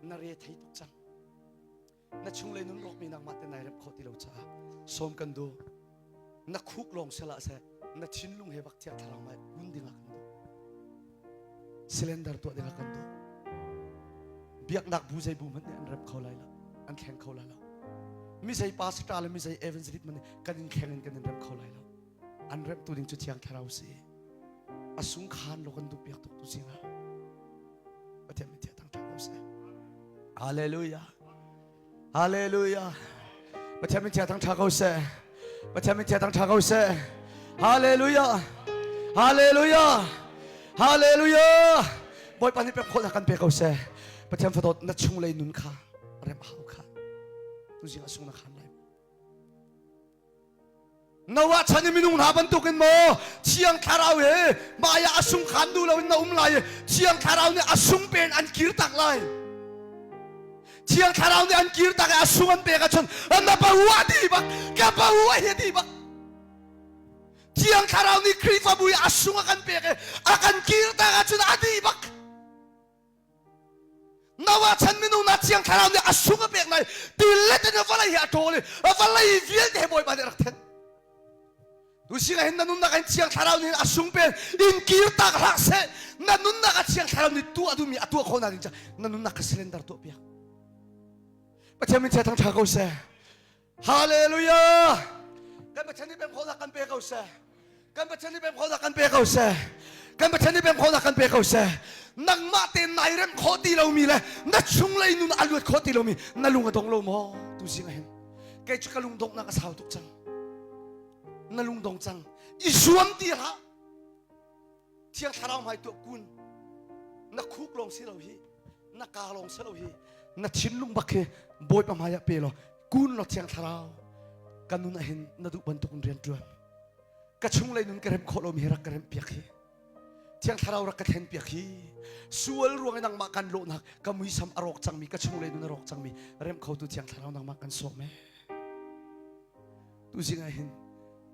Na re thei tuk cang. Na chunglei nun rawkmi nangmah te nai rem khawh ti lo caah sawm kan duh. Na khuk lawng sela seh na thinlung he bak thiang thlarau mai kun dingah kan duh. Cylinder tuah dingah kan duh. Biaknak bu zei bu hmanh nih an rem kho lai lo. An thleng kho lai lo. Mi zei pastor le mi zei evangelist man kan in thleng in kan in rem kho lai lo. An remtu ding cu thiang thlarau si. A sung khan lo kan duh piak tuk tu zingah. Pathian min thiang thangṭhat ko seh. Hallelujah. Hallelujah. Pathian min thiang thangṭha ko seh. Pathian min thiang thangṭha ko seh. Hallelujah. Hallelujah. Hallelujah. Bawipa nih pek khawhnak kan pe ko seh. Pathian fadawt na chunglei nun kha rem hau kha. Tuzing ah sung na khan lai. Noah chan i minung hna bantukin maw Thiang Thlarau he mah ah a sung khan duh loin na um lai i Thiang Thlarau nih a sung pen an kir tak lai. Thiang Thlarau nih an kir tak i a sung an pek ahcun na pa di bak ka pa hi di bak. Thiang Thlarau nih Khrihfabu i a sung a kan pek i a kan kir tak ahcun a di bak. Noah chan minung na Thiang Thlarau nih a sung a pek lai tilet in vawlei hi a ṭawl i vawlei vialte he Bawipa nih a rak then. Tu sinah hin na nunnak in Thiang Thlarau nih a sung pen in kir tak hlah seh na nunnak a Thiang Thlarau nih tuah duhmi a tuah khawh nak ding ca na nunnak kha surrender tuah piak. Pathian min chia thang ṭha ko seh. Hallelujah. Kan. Pathian nih pem khawhnak kan pe ko seh. Kan Pathian nih pem khawhnak kan pe ko seh. Kan Pathian nih pem khawhnak kan pe ko seh. Nangmah tein nai rem khawh ti lomi le na chunglei nun a luat khawh ti lomi na lung a dong lo maw? Tu zing ah hin kei cu ka lung donghnak a sau tuk cang. Na lung dong cang. I zuam ti hlah. Thiang Thlarau hmai tuah kun. Na khuk lawng si lo hi. Na kaa lawng si lo hi. Na thinlung bak hi Bawipa hmai ah pe law kun law Thiang Thlarau ka nun ah hin na duh bantuk in rian ṭuan. Ka chunglei nun ka rem khawh lomi hi rak ka remh piak hi. Thiang Thlarau rak ka thlen piak hi. Sual ruang i nangmah kan lawhnak ka muisam a rawk cangmi ka chunglei nun a rawk cangmi remh khotu Thiang Thlarau nangmah kan sawm ee. Tuzing ah hin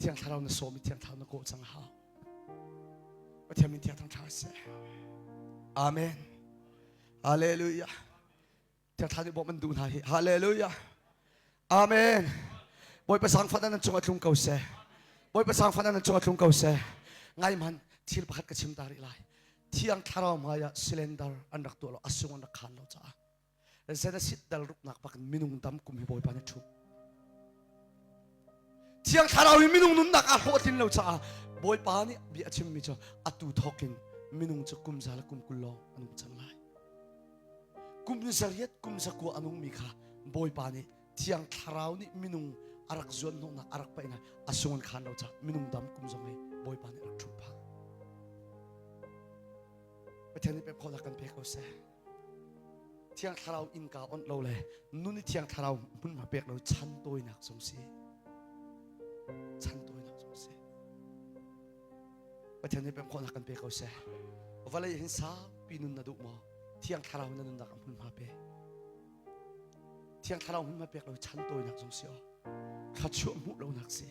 Thiang Thlarau na sawm i Thiang Thlarau na kawh cang a hau. Pathian min thiang thangṭha seh. Amen. Hallelujah. Thiang Thlarau nih bawmh an duh hna hi. Hallelujah. Amen. Bawipa sangfat nan cung a tlung ko seh. Bawipa sangfat nan cung a tlung ko seh. Ngai man thil pakhat ka chim ta rih lai. Thiang Thlarau hmai ah cylinder an rak tuah lo, a sung an rak khan lo caah. Genesis dal ruknak bak in minung dam kum hi Bawipa nih ṭhu. Thiang Thlarau hi minung nunnak aa hlawhtlin lo caah Bawipa nih bia a chimmi cu atu thawk in minung cu kum za le kum 20 lawng a nung cang lai. Kum zariat kum zakua a nungmi kha Bawipa nih Thiang Thlarau nih minung a rak zuanhnawhnak a rak paihnak a sung an khan lo caah minung dam kum zong hi Bawipa nih a rak ṭhup phah. Pathian nih pek khawhnak kan pe ko seh. Thiang Thlarau innka onh lo le nun i Thiang Thlarau hmunhma pek lo chan tawinak zong si. Chan tawinak zong si. Pathian nih pek khawhnak kan pe ko seh. Vawlei hin saupi nun na duh maw? Thiang Thlarau na nunnak ah hmunhma pe. Thiang Thlarau hmunhma pek lo chan tawinak zong si aw. Thluachuah hmuh lonak si.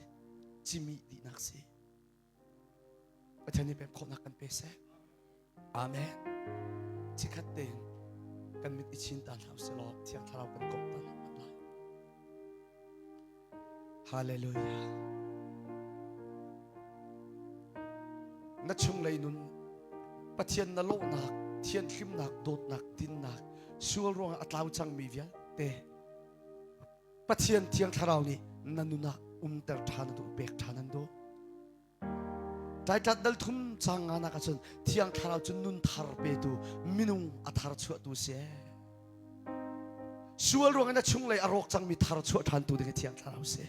Cimi dihnak si. Pathian nih pek khawhnak kan pe seh. Amen. Chikhat tein kan mit i chin ta hna usih law Thiang Thlarau kan komh ta hna lai. Hallelujah. Na chunglei nun Pathian na lawhnak, thianhlimnak, dawtnak, dinnak, sual ruangah a tlau cangmi vialte Pathian Thiang Thlarau nih na nun ah umter ṭhan a duh, pek ṭhan an duh. Tlaitlat dal thum cang nga nak ahcun Thiang Thlarau cu nun thar petu minung a thar chuahtu si. Sual ruangah na chunglei a rawk cangmi thar chuah ṭhantu ding hi Thiang Thlarau si.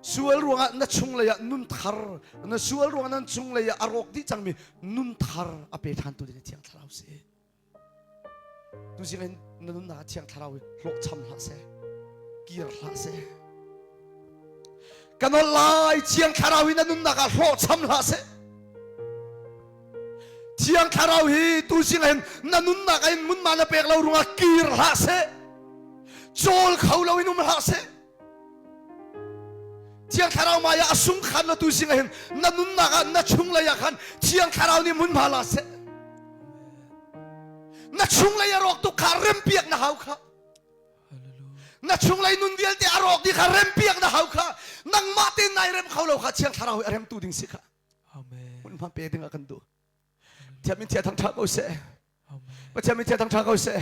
Sual ruangah na chunglei ah nun thar, na sual ruangah nan chunglei ah a rawk dih cangmi nun thar a pe ṭhantu ding hi Thiang Thlarau si. Tuzing in na nunnak ah Thiang Thlarau hi hlawhcham hlah seh, kir hlah seh. Ka nawl lai Thiang Thlarau hi na nunnak ah hlawhcham hlah seh. Thiang Thlarau hi tuzing in na nunnak ah in munma na pek lo ruangah kir hlah seh. Cawl kho lo in um hlah seh. Thiang Thlarau maya a sung khan na tu sing hin na nunnak ah na chunglei ah khan Thiang Thlarau nih hmunhma la seh. Na chunglei a rawk tuk kha rempiak na hau kha. Na chunglei nun vialte a rawk dih kha rempiak na hau kha. Nangmah tein nai rem kho lo kha Thiang Thlarau hi a remtu ding si kha. Hmunhma pe ding ah kan duh. Thiam in thiang thangṭha ko seh. Pathian min thiang thangṭha ko seh.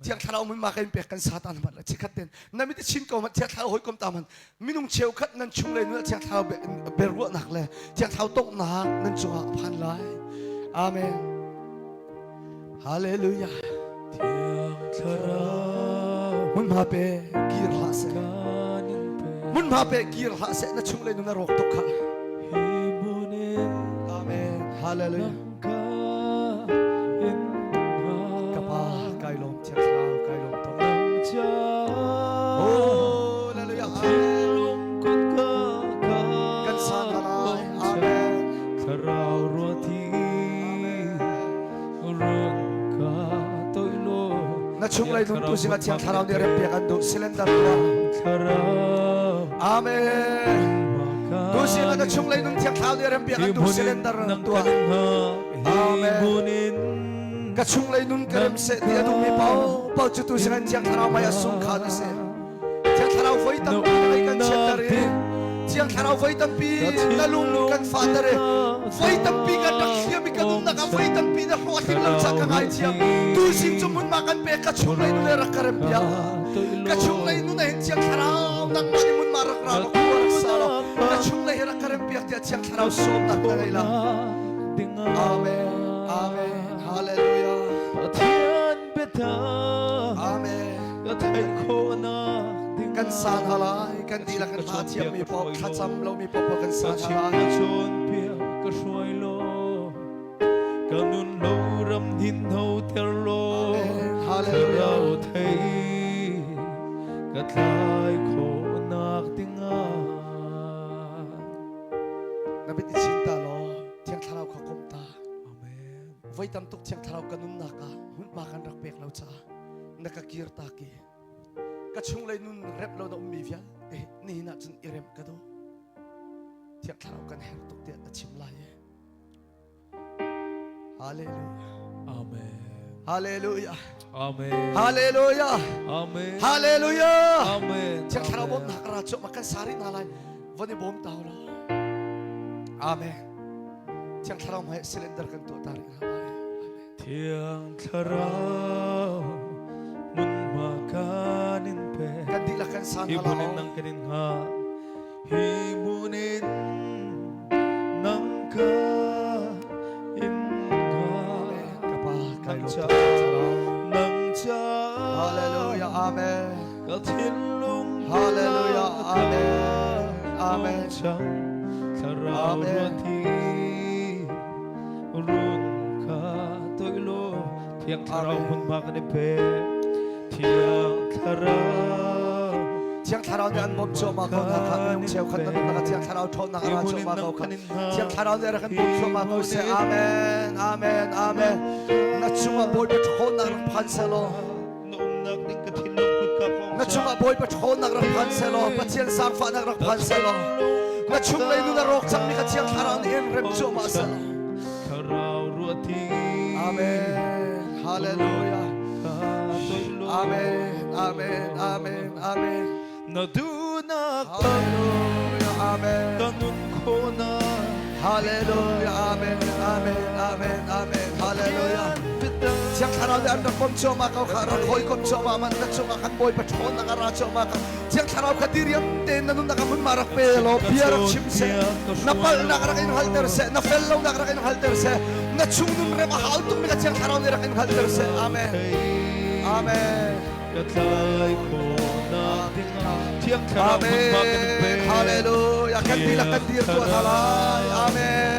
Thiang Thlarau mun ma kan pek kan Satan man la chikhat ten na mit chin ko man Thiang Thlarau hawikom ta man minung cheukhat nan chung le nun Thiang Thlarau beruahnak le Thiang Thlarau tongnak nan cungah a phan lai. Amen. Hallelujah. Thiang Thlarau Hmunhma pe kir hlah seh. Hmunhma pe kir hlah seh na chung le nun a rawk tuk kha. Amen. Hallelujah. Ka pa kai lawm Thiang Thlarau kai lawm tuk. Oh, hallelujah. Kan sang lai. Amen. Thlarau ruati Na chunglei nun tu sinah Thiang Thlarau nih rempiak an duh cylinder tuah. Amen. Tu sinah na chunglei nun Thiang Thlarau nih rempiak an duh cylinder tuah. Amen. Ka chunglei nun ka rem seh ti a duhmi paoh paoh cu tu sinah Thiang Thlarau mei a sung kha na si. Thiang Thlarau voi tampi na ngei kan chiatter i Thiang Thlarau voi tampi na lung kan fahter i voi tampi kan rak hliam i ka nunnak ah voi tampi na hlawh a tling lo ca ka ngaithiam tuzing cu hmunhma kan pek ka chunglei nun he rak ka rem piak ka chunglei nun ah hin Thiang Thlarau nangmah nih hmunhma rak ra law khua rak sa law ka Thiang Thlarau sawmnak ka ngei la. Amen. Amen. Hallelujah. Pathian biatak Amen. ka theih khawhnak ding Kan sa hna lai, kan dihlak kan hla thiammi paoh, thlacam lomi paoh kan sa Ka hna chim lai. ka cawnpiak ka hruai law ka nun lo ram hin ho ter law Amen. Hallelujah. thlarau thei ka tlai khawhnak dingah Na bit i chin ta law Thiang Thlarau kha kom ta. Amen. Voi tam tuk Thiang Thlarau ka nunnak ah hmunhma kan rak pek lo caah na ka kir ta ki. Ka chunglei nun rep lo na ummi vialte nihin ah cun i rem ka duh. Thiang Thlarau kan herh tuk tiah na chim lai e. Hallelujah. Amen. Hallelujah. Amen. Hallelujah. Amen. Hallelujah. Amen. Thiang Thlarau bawmnak ra cu ma kan sari hna lai. Von i bawm ta law. Amen. Thiang Thlarau hmai cylinder kan tuah ta rih hna lai. Thiang Thlarau hmunhma kan in pe. Kan dihlak kan san Hi hna hmun in law. nang kan in hngah. Hi hmun in nang ka in hngah. Amen. Ka pa kai Nang lawm ca tuk Thlarau. nang ca Hallelujah. Amen. ka thinlung Hallelujah. Amen. Amen. Chang Thlarau Amen. ruati run ka toi lo Thiang Thlarau Amen. hmun ma kan i pe Thiang Thlarau Thiang Thlarau nih an bawmh cuahmah ko hna kha minung cheukhat na nunnak ah Thiang Thlarau ṭhawnnak a ra cuahmah ko kha Thiang Thlarau nih a rak kan bawmh cuahmah ko seh. Amen. Amen. Amen. Na cungah Bawipa ṭhawnnak rak phan selaw Na umnak ding ka thinlung kut ka kong na cungah Bawipa ṭhawnnak rak phan selaw Pathian zaangfahnak rak phan selaw na chunglei nun a rawk cangmi kha Thiang Thlarau nih in rem cuahmah selaw Thlarau ruati Amen. Hallelujah. ka toi lo Amen. Amen. Amen. Amen. Na duhnak tak Hallelujah. Amen. ka nun khawhnak Hallelujah. Amen. Amen. Amen. Amen. Hallelujah. Thiang Thlarau nih an rak bawmh cuahmah ko kha rak hawikom cuahmah man na cungah khan Bawipa ṭhawnnak a ra cuahmah kha Thiang Thlarau kha diriam tein na nunnak ah hmunhma rak pe law bia rak chim seh na palhnak rak in hngalhter seh na fel lonak rak in hngalhter seh na chung nun rem a hau tukmi kha Thiang Thlarau nih rak in hngalhter seh. Amen. Amen. Ka tlai khawhnak dingah Thiang Thlarau hmunhma kan in pe Amen. Hallelujah. Kan dihlak kan dir tuah hna lai. Amen.